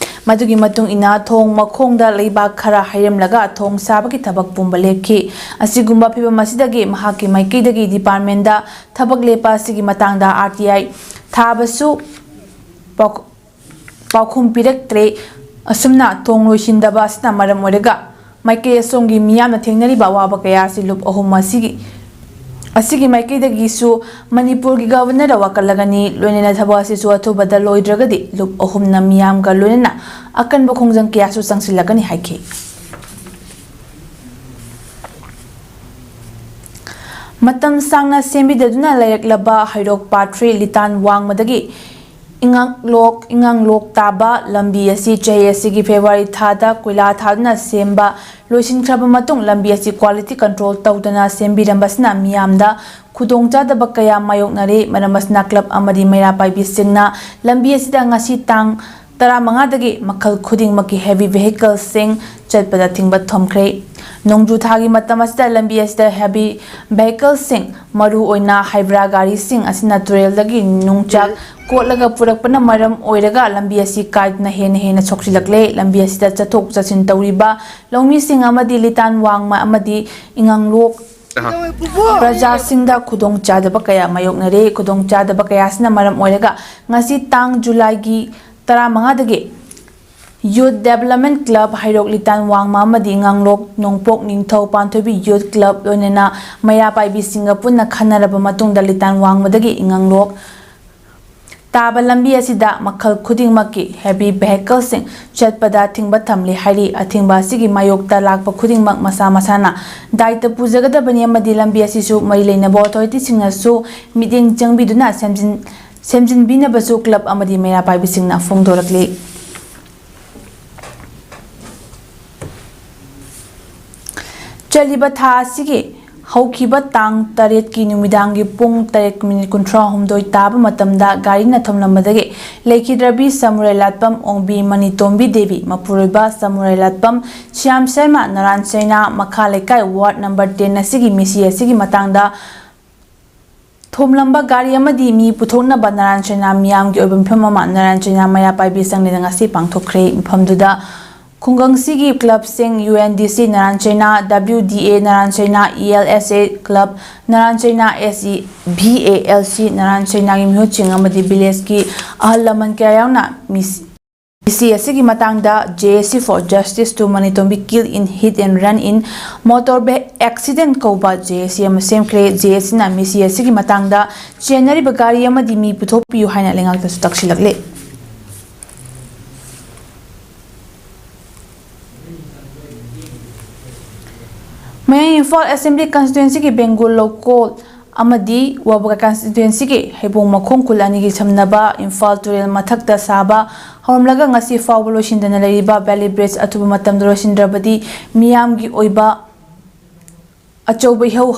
ꯃꯗꯨꯒꯤ ꯃꯇꯨꯡ ꯏꯟꯅ ꯊꯣꯡ ꯃꯈꯣꯡꯗ ꯂꯩꯕꯥꯛ ꯈꯔ ꯍꯩꯔꯝꯂꯒ ꯊꯣꯡ ꯁꯥꯕꯒꯤ ꯊꯕꯛ ꯄꯨꯝꯕ ꯂꯦꯞꯈꯤ꯫ ꯑꯁꯤꯒꯨꯝꯕ ꯐꯤꯚꯝ ꯑꯁꯤꯗꯒꯤ ꯃꯍꯥꯛꯀꯤ ꯃꯥꯏꯀꯩꯗꯒꯤ ꯗꯤꯄꯥꯔꯠꯃꯦꯟꯠꯗ ꯊꯕꯛ ꯂꯦꯞꯄ ꯑꯁꯤꯒꯤ ꯃꯇꯥꯡꯗ ꯑꯥꯔ ꯇꯤ ꯑꯥꯏ ꯊꯥꯕꯁꯨ ꯄꯥꯎ-, ꯄꯥꯎꯈꯨꯝ ꯄꯤꯔꯛꯇ꯭ꯔꯦ꯫ ꯑꯁꯨꯝꯅ ꯊꯣꯡ ꯂꯣꯏꯁꯤꯟꯗꯕ ꯑꯁꯤꯅ ꯃꯔꯝ ꯑꯣꯏꯔꯒ ꯃꯥꯏꯀꯩ ꯑꯁꯣꯝꯒꯤ ꯃꯤꯌꯥꯝꯅ ꯊꯦꯡꯅꯔꯤꯕ ꯑꯋꯥꯕ ꯀꯌꯥ ꯑꯁꯤ ꯂꯨꯞ ꯑꯍꯨꯝ ꯑꯁꯤꯒꯤ, ꯑꯁꯤꯒꯤ ꯃꯥꯏꯀꯩꯗꯒꯤꯁꯨ ꯃꯅꯤꯄꯨꯔꯒꯤ ꯒꯕꯔꯅꯔꯗ ꯋꯥꯀꯠꯂꯒꯅꯤ, ꯂꯣꯏꯅꯅ ꯊꯕꯛ ꯑꯁꯤꯁꯨ ꯑꯊꯨꯕꯗ ꯂꯣꯏꯗ꯭ꯔꯒꯗꯤ ꯂꯨꯞ ꯑꯍꯨꯝꯅ ꯃꯤꯌꯥꯝꯒ ꯂꯣꯏꯅꯅ ꯑꯀꯟꯕ ꯈꯣꯡꯖꯪ ꯀꯌꯥꯁꯨ ꯆꯪꯁꯤꯜꯂꯛꯀꯅꯤ ꯍꯥꯏꯈꯤ꯫ ꯃꯇꯝ ꯁꯥꯡꯅ ꯁꯦꯝꯕꯤꯗꯗꯨꯅ ꯂꯩꯔꯛꯂꯕ ꯍꯩꯔꯣꯛ ꯄꯥꯠ ꯊ꯭ꯔꯤ ꯂꯤꯇꯥꯟ ꯋꯥꯡꯃꯗꯒꯤ ꯏꯉꯥꯡꯂꯣꯛ ꯏꯉꯥꯡꯂꯣꯛ ꯇꯥꯕ ꯂꯝꯕꯤ ꯑꯁꯤ ꯆꯍꯤ ꯑꯁꯤꯒꯤ ꯐꯦꯕ꯭ꯔꯨꯋꯥꯔꯤ ꯊꯥꯗ ꯀꯣꯏꯂꯥ ꯊꯥꯗꯨꯅ ꯁꯦꯝꯕ ꯂꯣꯏꯁꯤꯟꯈ꯭ꯔꯕ ꯃꯇꯨꯡ, ꯂꯝꯕꯤ ꯑꯁꯤ quality control ꯇꯧꯗꯅ ꯁꯦꯝꯕꯤꯔꯝꯕꯁꯤꯅ ꯃꯤꯌꯥꯝꯗ ꯈꯨꯗꯣꯡꯆꯥꯗꯕ ꯀꯌꯥ ꯃꯥꯌꯣꯛꯅꯔꯤ꯫ ꯃꯔꯝ ꯑꯁꯤꯅ club ꯑꯃꯗꯤ ꯃꯩꯔꯥ ꯄꯥꯏꯕꯤꯁꯤꯡꯅ ꯂꯝꯕꯤ ꯑꯁꯤꯗ ꯉꯁꯤ ꯇꯥꯡ ꯇꯔꯥꯃꯉꯥꯗꯒꯤ ꯃꯈꯜ ꯈꯨꯗꯤꯡꯃꯛꯀꯤ heavy vehicleꯁꯤꯡ ꯆꯠꯄꯗ ꯊꯤꯡꯕ ꯊꯝꯈ꯭ꯔꯦ꯫ ꯅꯣꯡꯖꯨ ꯊꯥꯒꯤ ꯃꯇꯝ ꯑꯁꯤꯗ ꯂꯝꯕꯤ ꯑꯁꯤꯗ heavy vehicleꯁꯤꯡ, ꯃꯔꯨꯑꯣꯏꯅ ꯍꯥꯏꯕ꯭ꯔꯥ ꯒꯥꯔꯤꯁꯤꯡ ꯑꯁꯤꯅ ꯇꯨꯔꯦꯜꯗꯒꯤ ꯅꯨꯡꯆꯥꯛ ꯀꯣꯠꯂꯒ ꯄꯨꯔꯛꯄꯅ ꯃꯔꯝ ꯑꯣꯏꯔꯒ ꯂꯝꯕꯤ ꯑꯁꯤ ꯀꯥꯏꯗꯅ ꯍꯦꯟꯅ ꯍꯦꯟꯅ ꯁꯣꯛꯆꯤꯜꯂꯛꯂꯦ꯫ ꯂꯝꯕꯤ ꯑꯁꯤꯗ ꯆꯠꯊꯣꯛ ꯆꯠꯁꯤꯟ ꯇꯧꯔꯤꯕ ꯂꯧꯃꯤꯁꯤꯡ ꯑꯃꯗꯤ ꯂꯤꯇꯥꯟ ꯋꯥꯡꯃ ꯑꯃꯗꯤ ꯏꯉꯥꯡꯂꯣꯛ ꯄ꯭ꯔꯖꯥꯁꯤꯡꯗ ꯈꯨꯗꯣꯡꯆꯥꯗꯕ ꯀꯌꯥ ꯃꯥꯌꯣꯛꯅꯔꯦ꯫ ꯈꯨꯗꯣꯡꯆꯥꯗꯕ ꯀꯌꯥꯁꯤꯅ ꯃꯔꯝ ꯑꯣꯏꯔꯒ ꯉꯁꯤ ꯇꯥꯡ ꯖꯨꯂꯥꯏꯒꯤ ꯇꯔꯥꯃꯉꯥꯗꯒꯤ Youth Development Club ꯍꯩꯔꯣꯛ ꯂꯤꯇꯥꯟ ꯋꯥꯡꯃ ꯑꯃꯗꯤ ꯉꯥꯡꯂꯣꯛ ꯅꯣꯡꯄꯣꯛ ꯅꯤꯡꯊꯧ ꯄꯥꯟꯊꯣꯏꯕꯤ Youth Club ꯂꯣꯏꯅꯅ ꯃꯩꯔꯥ ꯄꯥꯏꯕꯤꯁꯤꯡꯒ ꯄꯨꯟꯅ ꯈꯟꯅꯔꯕ ꯃꯇꯨꯡꯗ ꯂꯤꯇꯥꯟ ꯋꯥꯡꯃꯗꯒꯤ ꯉꯥꯡꯂꯣꯛ ꯇꯥꯕ ꯂꯝꯕꯤ ꯑꯁꯤꯗ ꯃꯈꯜ ꯈꯨꯗꯤꯡꯃꯛꯀꯤ heavy vehicleꯁꯤꯡ ꯆꯠꯄꯗ ꯊꯤꯡꯕ ꯊꯝꯂꯤ ꯍꯥꯏꯔꯤ꯫ ꯑꯊꯤꯡꯕ ꯑꯁꯤꯒꯤ ꯃꯥꯌꯣꯛꯇ ꯂꯥꯛꯄ ꯈꯨꯗꯤꯡꯃꯛ ꯃꯁꯥ ꯃꯁꯥꯅ ꯗꯥꯏꯇ ꯄꯨꯖꯒꯗꯕꯅꯤ ꯑꯃꯗꯤ ꯂꯝꯕꯤ ꯑꯁꯤꯁꯨ ꯃꯔꯤ ꯂꯩꯅꯕ authorityꯁꯤꯡꯅꯁꯨ ꯃꯤꯠꯌꯦꯡ ꯆꯪꯕꯤꯗꯨꯅ ꯁꯦꯝꯖꯤꯟ-, ꯁꯦꯝꯖꯤꯟꯕꯤꯅꯕꯁꯨ club ꯑꯃꯗꯤ ꯃꯩꯔꯥ ꯄꯥꯏꯕꯤꯁꯤꯡꯅ ꯐꯣꯡꯗꯣꯔꯛꯂꯤ꯫ ꯆꯠꯂꯤꯕ ꯊꯥ ꯑꯁꯤꯒꯤ ꯍꯧꯈꯤꯕ ꯇꯥꯡ ꯇꯔꯦꯠꯀꯤ ꯅꯨꯃꯤꯗꯥꯡꯒꯤ ꯄꯨꯡ ꯇꯔꯦꯠ ꯃꯤꯅꯤꯠ ꯀꯨꯟꯊ꯭ꯔꯥꯍꯨꯝꯗꯣꯏ ꯇꯥꯕ ꯃꯇꯝꯗ ꯒꯥꯔꯤꯅ ꯊꯣꯝꯂꯝꯕꯗꯒꯤ ꯂꯩꯈꯤꯗ꯭ꯔꯕꯤ ꯁꯃꯨꯔꯥꯏ ꯂꯥꯠꯄꯝ ꯑꯣꯡꯕꯤ ꯃꯅꯤꯇꯣꯝꯕꯤ ꯗꯦꯕꯤ, ꯃꯄꯨꯔꯣꯏꯕ ꯁꯃꯨꯔꯥꯏ ꯂꯥꯠꯄꯝ ꯁ꯭ꯌꯥꯝ ꯁꯔꯃ, ꯅꯔꯥꯟ ꯆꯩꯅꯥ, ꯃꯈꯥ ꯂꯩꯀꯥꯏ, ward number ten ꯑꯁꯤꯒꯤ ꯃꯤꯁꯤ ꯑꯁꯤꯒꯤ ꯃꯇꯥꯡꯗ ꯊꯣꯝꯂꯝꯕ ꯒꯥꯔꯤ ꯑꯃꯗꯤ ꯃꯤ ꯄꯨꯊꯣꯛꯅꯕ ꯅꯔꯥꯟ ꯆꯩꯅꯥ ꯃꯤꯌꯥꯝꯒꯤ ꯑꯣꯏꯕ ꯃꯤꯐꯝ ꯑꯃ ꯅꯔꯥꯟ ꯆꯩꯅꯥ ꯃꯩꯔꯥ ꯄꯥꯏꯕꯤ ꯆꯪꯂꯦꯟꯗ ꯉꯁꯤ ꯄꯥꯡꯊꯣꯛꯈ꯭ꯔꯦ꯫ ꯃꯐꯝꯗꯨꯗ ꯈꯨꯡꯒꯪꯁꯤꯒꯤ clubꯁꯤꯡ, U N D C ꯅꯔꯥꯟ China, W D A ꯅꯔꯥꯟ China, E L S A club ꯅꯔꯥꯟ China, S E V A L C ꯅꯔꯥꯟ ꯆꯩꯅꯥꯒꯤ ꯃꯤꯍꯨꯠꯁꯤꯡ ꯑꯃꯗꯤ villageꯀꯤ ꯑꯍꯜ ꯂꯃꯟ ꯀꯌꯥ ꯌꯥꯎꯅ ꯃꯤꯁ-, ꯃꯤꯁꯤ ꯑꯁꯤꯒꯤ ꯃꯇꯥꯡꯗ J A C for Justice to Manitombi Kill in Hit and Run in Motor Accident ꯀꯧꯕ J A C ꯑꯃ ꯁꯦꯝꯈ꯭ꯔꯦ꯫ J A Cꯅ ꯃꯤꯁꯤ ꯑꯁꯤꯒꯤ ꯃꯇꯥꯡꯗ ꯆꯦꯟꯅꯔꯤꯕ ꯒꯥꯔꯤ ꯑꯃꯗꯤ ꯃꯤ ꯄꯨꯊꯣꯛꯄꯤꯌꯨ ꯍꯥꯏꯅ ꯂꯩꯉꯥꯛꯇꯁꯨ ꯇꯛꯁꯤꯜꯂꯛꯂꯦ꯫ ꯃꯌꯥꯏ ꯏꯝꯐꯥꯜ Assembly Constituencyꯒꯤ ꯕꯦꯡꯒꯨꯜ ꯂꯧꯀꯣꯜ ꯑꯃꯗꯤ ꯋꯥꯕꯒꯥ ꯀꯟꯁꯇꯤꯇ꯭ꯋꯦꯟꯁꯤꯒꯤ ꯍꯩꯕꯣꯡ ꯃꯈꯣꯡ ꯈꯨꯜ ꯑꯅꯤꯒꯤ ꯁꯝꯅꯕ ꯏꯝꯐꯥꯜ ꯇꯨꯔꯦꯜ ꯃꯊꯛꯇ ꯁꯥꯕ ꯍꯧꯔꯝꯂꯒ ꯉꯁꯤ ꯐꯥꯎꯕ ꯂꯣꯏꯁꯤꯟꯗꯅ ꯂꯩꯔꯤꯕ ꯕꯦꯂꯤ ꯕ꯭ꯔꯤꯖ ꯑꯊꯨꯕ ꯃꯇꯝꯗ ꯂꯣꯏꯁꯤꯟꯗ꯭ꯔꯕꯗꯤ ꯃꯤꯌꯥꯝꯒꯤ ꯑꯣꯏꯕ ꯑꯆꯧꯕ ꯏꯍꯧ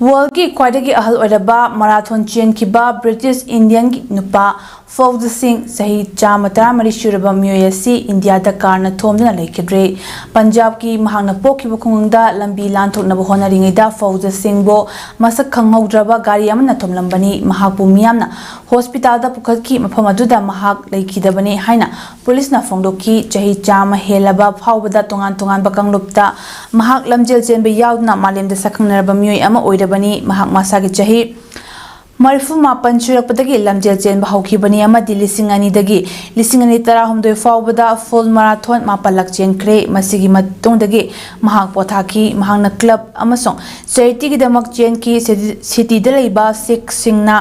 ꯋꯥꯔꯜꯗꯀꯤ ꯈ꯭ꯋꯥꯏꯗꯒꯤ ꯑꯍꯜ ꯑꯣꯏꯔꯕ ꯃꯔꯥꯊꯣꯟ ꯆꯦꯟꯈꯤꯕ ꯕ꯭ꯔꯤꯇꯤꯁ ꯏꯟꯗꯤꯌꯟꯒꯤ ꯅꯨꯄꯥ ꯐꯧꯖ ꯁꯤꯡ, ꯆꯍꯤ ꯆꯥꯝꯃ ꯇꯔꯥꯃꯔꯤ ꯁꯨꯔꯕ ꯃꯤꯑꯣꯏ ꯑꯁꯤ ꯏꯟꯗꯤꯌꯥꯗ ꯀꯥꯔꯅ ꯊꯣꯝꯗꯨꯅ ꯂꯩꯈꯤꯗ꯭ꯔꯦ꯫ ꯄꯟꯖꯥꯕꯀꯤ ꯃꯍꯥꯛꯅ ꯄꯣꯛꯈꯤꯕ ꯈꯨꯡꯒꯪꯗ ꯂꯝꯕꯤ ꯂꯥꯟꯊꯣꯛꯅꯕ ꯍꯣꯠꯅꯔꯤꯉꯩꯗ ꯐꯧꯖ ꯁꯤꯡꯕꯨ ꯃꯁꯛ ꯈꯪꯍꯧꯗ꯭ꯔꯕ ꯒꯥꯔꯤ ꯑꯃꯅ ꯊꯣꯝꯂꯝꯕꯅꯤ꯫ ꯃꯍꯥꯛꯄꯨ ꯃꯤꯌꯥꯝꯅ ꯍꯣꯁꯄꯤꯇꯥꯜꯗ ꯄꯨꯈꯠꯈꯤ꯫ ꯃꯐꯝ ꯑꯗꯨꯗ ꯃꯍꯥꯛ ꯂꯩꯈꯤꯗꯕꯅꯤ ꯍꯥꯏꯅ ꯄꯨꯂꯤꯁꯅ ꯐꯣꯡꯗꯣꯛꯈꯤ꯫ ꯆꯍꯤ ꯆꯥꯝꯃ ꯍꯦꯜꯂꯕ ꯐꯥꯎꯕꯗ ꯇꯣꯉꯥꯟ ꯇꯣꯉꯥꯟꯕ ꯀꯥꯡꯂꯨꯞꯇ ꯃꯍꯥꯛ ꯂꯝꯖꯦꯜ ꯆꯦꯟꯕ ꯌꯥꯎꯗꯨꯅ ꯃꯥꯂꯦꯝꯗ ꯁꯛꯈꯪꯅꯔꯕ ꯃꯤꯑꯣꯏ ꯑꯃ ꯑꯣꯏꯔꯕꯅꯤ꯫ ꯃꯍꯥꯛ ꯃꯁꯥꯒꯤ ꯆꯍꯤ ꯃꯔꯤꯐꯨ ꯃꯥꯄꯟ ꯁꯨꯔꯛꯄꯗꯒꯤ ꯂꯝꯖꯦꯜ ꯆꯦꯟꯕ ꯍꯧꯈꯤꯕꯅꯤ ꯑꯃꯗꯤ ꯂꯤꯁꯤꯡ ꯑꯅꯤꯗꯒꯤ ꯂꯤꯁꯤꯡ ꯑꯅꯤ ꯇꯔꯥꯍꯨꯝꯗꯣꯏ ꯐꯥꯎꯕꯗ ꯐꯨꯜ ꯃꯥꯔꯥꯊꯣꯟ ꯃꯥꯄꯜꯂꯛ ꯆꯦꯟꯈ꯭ꯔꯦ꯫ ꯃꯁꯤꯒꯤ ꯃꯇꯨꯡꯗꯒꯤ ꯃꯍꯥꯛ ꯄꯣꯊꯥꯈꯤ꯫ ꯃꯍꯥꯛꯅ ꯀ꯭ꯂꯕ ꯑꯃꯁꯨꯡ ꯆꯦꯔꯤꯇꯤꯒꯤꯗꯃꯛ ꯆꯦꯟꯈꯤ꯫ ꯁꯤꯇꯤ-, ꯁꯤꯇꯤꯗ ꯂꯩꯕ ꯁꯤꯈꯁꯤꯡꯅ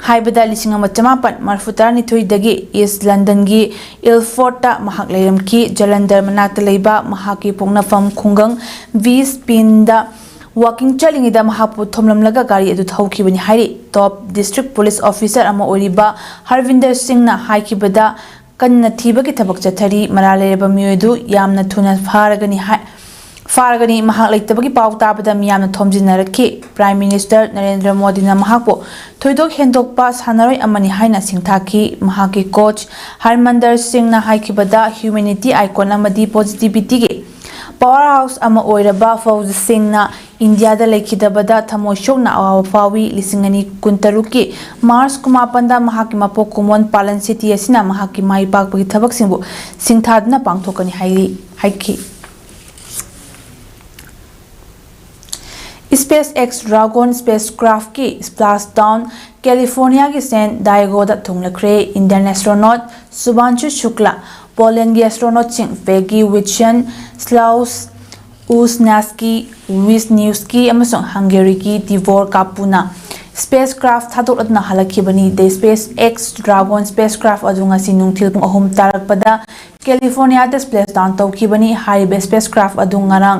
ꯍꯥꯏꯕꯗ ꯂꯤꯁꯤꯡ ꯑꯃ ꯆꯃꯥꯄꯟ ꯃꯔꯤꯐꯨ ꯇꯔꯥꯅꯤꯊꯣꯏꯗꯒꯤ ꯏꯁ ꯂꯟꯗꯟꯒꯤ ꯏꯜꯐꯣꯔꯠꯇ ꯃꯍꯥꯛ ꯂꯩꯔꯝꯈꯤ꯫ ꯖꯂꯟꯙꯔ ꯃꯅꯥꯛꯇ ꯂꯩꯕ ꯃꯍꯥꯛꯀꯤ ꯄꯣꯛꯅꯐꯝ ꯈꯨꯡꯒꯪ ꯕꯤ ꯁ꯭ꯄꯤꯟꯗ ꯋꯥꯀꯤꯡ ꯆꯠꯂꯤꯉꯩꯗ ꯃꯍꯥꯛꯄꯨ ꯊꯣꯝꯂꯝꯂꯒ ꯒꯥꯔꯤ ꯑꯗꯨ ꯊꯧꯈꯤꯕꯅꯤ ꯍꯥꯏꯔꯤ꯫ ꯇꯣꯞ ꯗꯤꯁꯇ꯭ꯔꯤꯛ ꯄꯨꯂꯤꯁ ꯑꯣꯐꯤꯁꯔ ꯑꯃ ꯑꯣꯏꯔꯤꯕ ꯍꯔꯚꯤꯟꯗꯔ ꯁꯤꯡꯅ ꯍꯥꯏꯈꯤꯕꯗ, ꯀꯟꯅ ꯊꯤꯕꯒꯤ ꯊꯕꯛ ꯆꯠꯊꯔꯤ꯫ ꯃꯔꯥꯜ ꯂꯩꯔꯕ ꯃꯤꯑꯣꯏ ꯑꯗꯨ ꯌꯥꯝꯅ ꯊꯨꯅ ꯐꯥꯔꯒꯅꯤ ꯍꯥꯏ-, ꯐꯥꯔꯒꯅꯤ꯫ ꯃꯍꯥꯛ ꯂꯩꯇꯕꯒꯤ ꯄꯥꯎ ꯇꯥꯕꯗ ꯃꯤꯌꯥꯝꯅ ꯊꯣꯝꯖꯤꯟꯅꯔꯛꯈꯤ꯫ ꯄ꯭ꯔꯥꯏꯝ ꯃꯤꯅꯤꯁꯇꯔ ꯅꯔꯦꯟꯗ꯭ꯔ ꯃꯣꯗꯤꯅ ꯃꯍꯥꯛꯄꯨ ꯊꯣꯏꯗꯣꯛ ꯍꯦꯟꯗꯣꯛꯄ ꯁꯥꯟꯅꯔꯣꯏ ꯑꯃꯅꯤ ꯍꯥꯏꯅ ꯁꯤꯡꯊꯥꯈꯤ꯫ ꯃꯍꯥꯛꯀꯤ ꯀꯣꯆ ꯍꯔꯃꯟꯗꯔ ꯁꯤꯡꯅ ꯍꯥꯏꯈꯤꯕꯗ, ꯍ꯭ꯌꯨꯃꯦꯅꯤꯇꯤ ꯑꯥꯏꯀꯣꯟ ꯑꯃꯗꯤ ꯄꯣꯖꯤꯇꯤꯚꯤꯇꯤꯒꯤ ꯄꯥꯋꯔ ꯍꯥꯎꯁ ꯑꯃ ꯑꯣꯏꯔꯕ ꯐꯧꯖ ꯁꯤꯡꯅ ꯏꯟꯗꯤꯌꯥꯗ ꯂꯩꯈꯤꯗꯕꯗ ꯊꯃꯣꯏ ꯁꯣꯛꯅ ꯑꯋꯥꯕ ꯐꯥꯎꯏ꯫ ꯂꯤꯁꯤꯡ ꯑꯅꯤ ꯀꯨꯟꯇꯔꯨꯛꯀꯤ ꯃꯥꯔꯆ ꯀꯨꯟꯃꯥꯄꯟꯗ ꯃꯍꯥꯛꯀꯤ ꯃꯄꯣꯛ ꯀꯨꯝꯑꯣꯟ ꯄꯥꯂꯟ ꯁꯤꯇꯤ ꯑꯁꯤꯅ ꯃꯍꯥꯛꯀꯤ ꯃꯥꯏ ꯄꯥꯛꯄꯒꯤ ꯊꯕꯛꯁꯤꯡꯕꯨ ꯁꯤꯡꯊꯥꯗꯨꯅ ꯄꯥꯡꯊꯣꯛꯀꯅꯤ ꯍꯥꯏꯔꯤ, ꯍꯥꯏꯈꯤ꯫ ꯁ꯭ꯄꯦꯁ ꯑꯦꯛꯁ ꯗ꯭ꯔꯥꯒꯣꯟ ꯁ꯭ꯄꯦꯁ ꯀ꯭ꯔꯥꯐꯀꯤ ꯁ꯭ꯄ꯭ꯂꯥꯁ ꯗꯥꯎꯟ ꯀꯦꯂꯤꯐꯣꯔꯅꯤꯌꯥꯒꯤ ꯁꯦꯟ ꯗꯥꯏꯒꯣꯗ ꯊꯨꯡꯂꯈ꯭ꯔꯦ꯫ ꯏꯟꯗꯤꯌꯟ ꯑꯦꯁꯇ꯭ꯔꯣꯅꯣꯠ ꯁꯨꯚꯥꯟꯁꯨ ꯁꯨꯀ꯭ꯂꯥ, ꯄꯣꯂꯦꯟꯒꯤ ꯑꯦꯁꯇ꯭ꯔꯣꯅꯣꯠꯁꯤꯡ ꯄꯦꯒꯤ ꯋꯤꯠꯁꯟ, ꯁ꯭ꯂꯥꯎꯁ ꯎꯁꯅꯥꯁꯀꯤ, ꯋꯤꯁꯅꯤꯎꯁꯀꯤ ꯑꯃꯁꯨꯡ ꯍꯪꯒꯦꯔꯤꯒꯤ ꯇꯤꯚꯣꯔ ꯀꯥꯄꯨꯅ ꯁ꯭ꯄꯦꯁ ꯀ꯭ꯔꯥꯐ ꯊꯥꯗꯣꯛꯂꯗꯨꯅ ꯍꯜꯂꯛꯈꯤꯕꯅꯤ꯫ The SpaceX Dragon spacecraft ꯑꯗꯨ ꯉꯁꯤ ꯅꯨꯡꯊꯤꯜ ꯄꯨꯡ ꯑꯍꯨꯝ ꯇꯥꯔꯛꯄꯗ ꯀꯦꯂꯤꯐꯣꯔꯅꯤꯌꯥꯗ ꯁ꯭ꯄ꯭ꯂꯦꯁ ꯗꯥꯎꯟ ꯇꯧꯈꯤꯕꯅꯤ꯫ ꯍꯥꯏꯔꯤꯕ ꯁ꯭ꯄꯦꯁ ꯀ꯭ꯔꯥꯐ ꯑꯗꯨ ꯉꯔꯥꯡ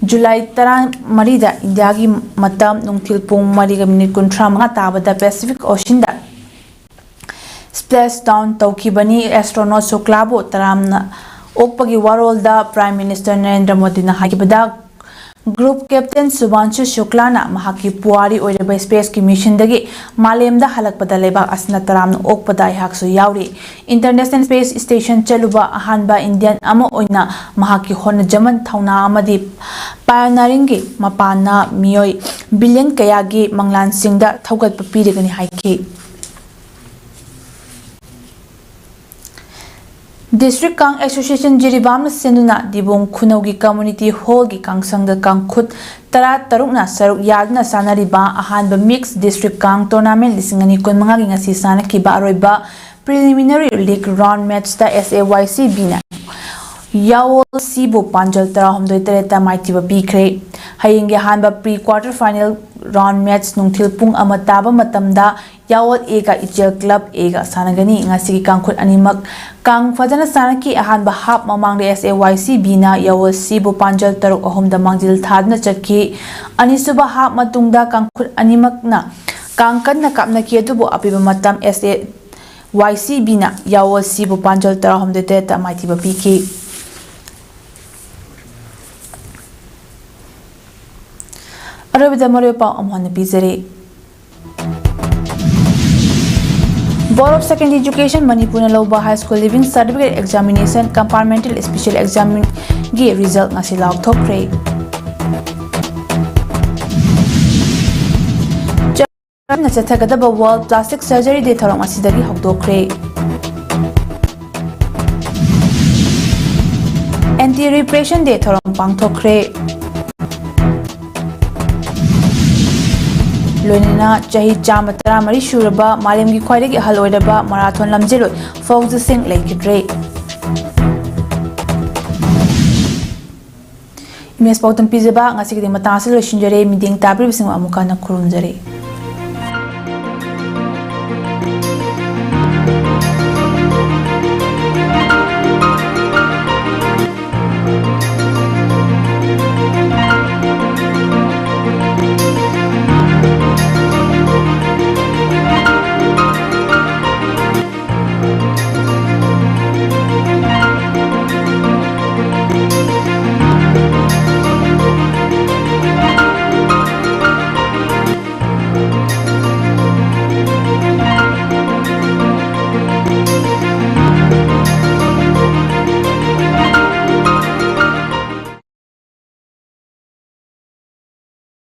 ꯖꯨꯂꯥꯏ ꯇꯔꯥꯃꯔꯤꯗ ꯏꯟꯗꯤꯌꯥꯒꯤ ꯃꯇꯝ ꯅꯨꯡꯊꯤꯜ ꯄꯨꯡ ꯃꯔꯤꯒ ꯃꯤꯅꯤꯠ ꯀꯨꯟꯊ꯭ꯔꯥ ꯃꯉꯥ ꯇꯥꯕꯗ ꯄꯦꯁꯤꯐꯤꯛ ꯑꯣꯁꯤꯟꯗ ꯁ꯭ꯄ꯭ꯂꯦꯁ ꯗꯥꯎꯟ ꯇꯧꯈꯤꯕꯅꯤ꯫ ꯑꯦꯁꯇ꯭ꯔꯣꯅꯣꯠ ꯁꯨꯀ꯭ꯂꯥꯕꯨ ꯇꯔꯥꯝꯅ ꯑꯣꯛꯄꯒꯤ ꯋꯥꯔꯣꯜꯗ ꯄ꯭ꯔꯥꯏꯝ ꯃꯤꯅꯤꯁꯇꯔ ꯅꯔꯦꯟꯗ꯭ꯔ ꯃꯣꯗꯤꯅ ꯍꯥꯏꯈꯤꯕꯗ, ꯒ꯭ꯔꯨꯞ ꯀꯦꯞꯇꯦꯟ ꯁꯨꯚꯥꯟꯁꯨ ꯁꯨꯀ꯭ꯂꯥꯅ ꯃꯍꯥꯛꯀꯤ ꯄꯨꯋꯥꯔꯤ ꯑꯣꯏꯔꯕ ꯁ꯭ꯄꯦꯁꯀꯤ ꯃꯤꯁꯟꯗꯒꯤ ꯃꯥꯂꯦꯝꯗ ꯍꯜꯂꯛꯄꯗ ꯂꯩꯕꯥꯛ ꯑꯁꯤꯅ ꯇꯔꯥꯝꯅ ꯑꯣꯛꯄꯗ ꯑꯩꯍꯥꯛꯁꯨ ꯌꯥꯎꯔꯤ꯫ ꯏꯟꯇꯔꯅꯦꯁꯅꯦꯜ ꯁ꯭ꯄꯦꯁ ꯁ꯭ꯇꯦꯁꯟ ꯆꯠꯂꯨꯕ ꯑꯍꯥꯟꯕ ꯏꯟꯗꯤꯌꯟ ꯑꯃ ꯑꯣꯏꯅ ꯃꯍꯥꯛꯀꯤ ꯍꯣꯠꯅꯖꯃꯟ, ꯊꯧꯅꯥ ꯑꯃꯗꯤ ꯄꯥꯏꯑꯣꯅꯤꯌꯔꯤꯡꯒꯤ ꯃꯄꯥꯟꯅ ꯃꯤꯑꯣꯏ ꯕꯤꯂꯤꯌꯟ ꯀꯌꯥꯒꯤ ꯃꯪꯂꯥꯟꯁꯤꯡꯗ ꯊꯧꯒꯠꯄ ꯄꯤꯔꯒꯅꯤ ꯍꯥꯏꯈꯤ꯫ ꯗꯤꯁꯇ꯭ꯔꯤꯛ ꯀꯥꯡ ꯑꯦꯁꯣꯁꯤꯌꯦꯁꯟ ꯖꯤꯔꯤꯕꯥꯝꯅ ꯁꯤꯟꯗꯨꯅ ꯗꯤꯕꯣꯡ ꯈꯨꯅꯧꯒꯤ ꯀꯝꯃ꯭ꯌꯨꯅꯤꯇꯤ ꯍꯣꯜꯒꯤ ꯀꯥꯡꯁꯪꯗ ꯀꯥꯡꯈꯨꯠ ꯇꯔꯥ ꯇꯔꯨꯛꯅ ꯁꯔꯨꯛ ꯌꯥꯗꯨꯅ ꯁꯥꯟꯅꯔꯤꯕ ꯑꯍꯥꯟꯕ ꯃꯤꯛꯁ ꯗꯤꯁꯇ꯭ꯔꯤꯛ ꯀꯥꯡ ꯇꯣꯔꯅꯥꯃꯦꯟ ꯂꯤꯁꯤꯡ ꯑꯅꯤ ꯀꯨꯟꯃꯉꯥꯒꯤ ꯉꯁꯤ ꯁꯥꯟꯅꯈꯤꯕ ꯑꯔꯣꯏꯕ ꯄ꯭ꯔꯤꯂꯤꯃꯤꯅꯔꯤ ꯂꯤꯒ ꯔꯥꯎꯟ ꯃꯦꯠꯆꯇ SAYCBꯅ ꯌꯥꯋꯣꯜ ꯁꯤꯕꯨ ꯄꯥꯟꯖꯜ ꯇꯔꯥꯍꯨꯝꯗꯣꯏ ꯇꯔꯦꯠꯇ ꯃꯥꯏꯊꯤꯕ ꯄꯤꯈ꯭ꯔꯦ꯫ ꯍꯌꯦꯡꯒꯤ ꯑꯍꯥꯟꯕ pre quarter final round match ꯅꯨꯡꯊꯤꯜ ꯄꯨꯡ ꯑꯃ ꯇꯥꯕ ꯃꯇꯝꯗ ꯌꯥꯋꯣꯜ Aꯒ ꯏꯆꯦꯜ ꯀ꯭ꯂꯕ Aꯒ ꯁꯥꯟꯅꯒꯅꯤ꯫ ꯉꯁꯤꯒꯤ ꯀꯥꯡꯈꯨꯠ ꯑꯅꯤꯃꯛ ꯀꯥꯡ ꯐꯖꯅ ꯁꯥꯟꯅꯈꯤ꯫ ꯑꯍꯥꯟꯕ ꯍꯥꯞ ꯃꯃꯥꯡꯗ SAYCBꯅ ꯌꯥꯋꯣꯜ ꯁꯤꯕꯨ ꯄꯥꯟꯖꯜ ꯇꯔꯨꯛ ꯑꯍꯨꯝꯗ ꯃꯥꯡꯖꯤꯜ ꯊꯥꯗꯨꯅ ꯆꯠꯈꯤ꯫ ꯑꯅꯤꯁꯨꯕ ꯍꯥꯞ ꯃꯇꯨꯡꯗ ꯀꯥꯡꯈꯨꯠ ꯑꯅꯤꯃꯛꯅ ꯀꯥꯡ ꯀꯟꯅ ꯀꯥꯞꯅꯈꯤ, ꯑꯗꯨꯕꯨ ꯑꯄꯤꯕ ꯃꯇꯝ SAYCBꯅ ꯌꯥꯋꯣꯜ ꯁꯤꯕꯨ ꯄꯥꯟꯖꯜ ꯇꯔꯥꯍꯨꯝꯗꯣꯏ ꯇꯔꯦꯠꯇ ꯃꯥꯏꯊꯤꯕ ꯄꯤꯈꯤ꯫ ꯑꯔꯣꯏꯕꯗ ꯃꯔꯨꯑꯣꯏꯕ ꯄꯥꯎ ꯑꯃꯨꯛ ꯍꯟꯅ ꯄꯤꯖꯔꯤ꯫ Board of Secondary Education ꯃꯅꯤꯄꯨꯔꯅ ꯂꯧꯕ High School Leaving Certificate Examination Compartmental Special Examꯒꯤ result ꯉꯁꯤ ꯂꯥꯎꯊꯣꯛꯈ꯭ꯔꯦ꯫ ꯆꯠꯊꯒꯗꯕ World Plastic Surgery Day ꯊꯧꯔꯝ ꯑꯁꯤꯗꯒꯤ ꯍꯧꯗꯣꯛꯈ꯭ꯔꯦ꯫ Anti Repression Day ꯊꯧꯔꯝ ꯄꯥꯡꯊꯣꯛꯈ꯭ꯔꯦ꯫ ꯂꯣꯏꯅꯅ ꯆꯍꯤ ꯆꯥꯝꯃ ꯇꯔꯥꯃꯔꯤ ꯁꯨꯔꯕ ꯃꯥꯂꯦꯝꯒꯤ ꯈ꯭ꯋꯥꯏꯗꯒꯤ ꯑꯍꯜ ꯑꯣꯏꯔꯕ ꯃꯔꯥꯊꯣꯟ ꯂꯝꯖꯦꯜꯂꯣꯏ ꯐꯧꯖ ꯁꯤꯡ ꯂꯩꯈꯤꯗ꯭ꯔꯦ꯫ ꯏꯃꯦꯖ ꯄꯥꯎꯗꯝ ꯄꯤꯖꯕ ꯉꯁꯤꯒꯤꯗꯤ ꯃꯇꯥꯡ ꯑꯁꯤ ꯂꯣꯏꯁꯤꯟꯖꯔꯦ꯫ ꯃꯤꯠꯌꯦꯡ ꯇꯥꯕꯤꯔꯤꯕꯁꯤꯡꯕꯨ ꯑꯃꯨꯛ ꯍꯟꯅ ꯈꯨꯔꯨꯝꯖꯔꯤ꯫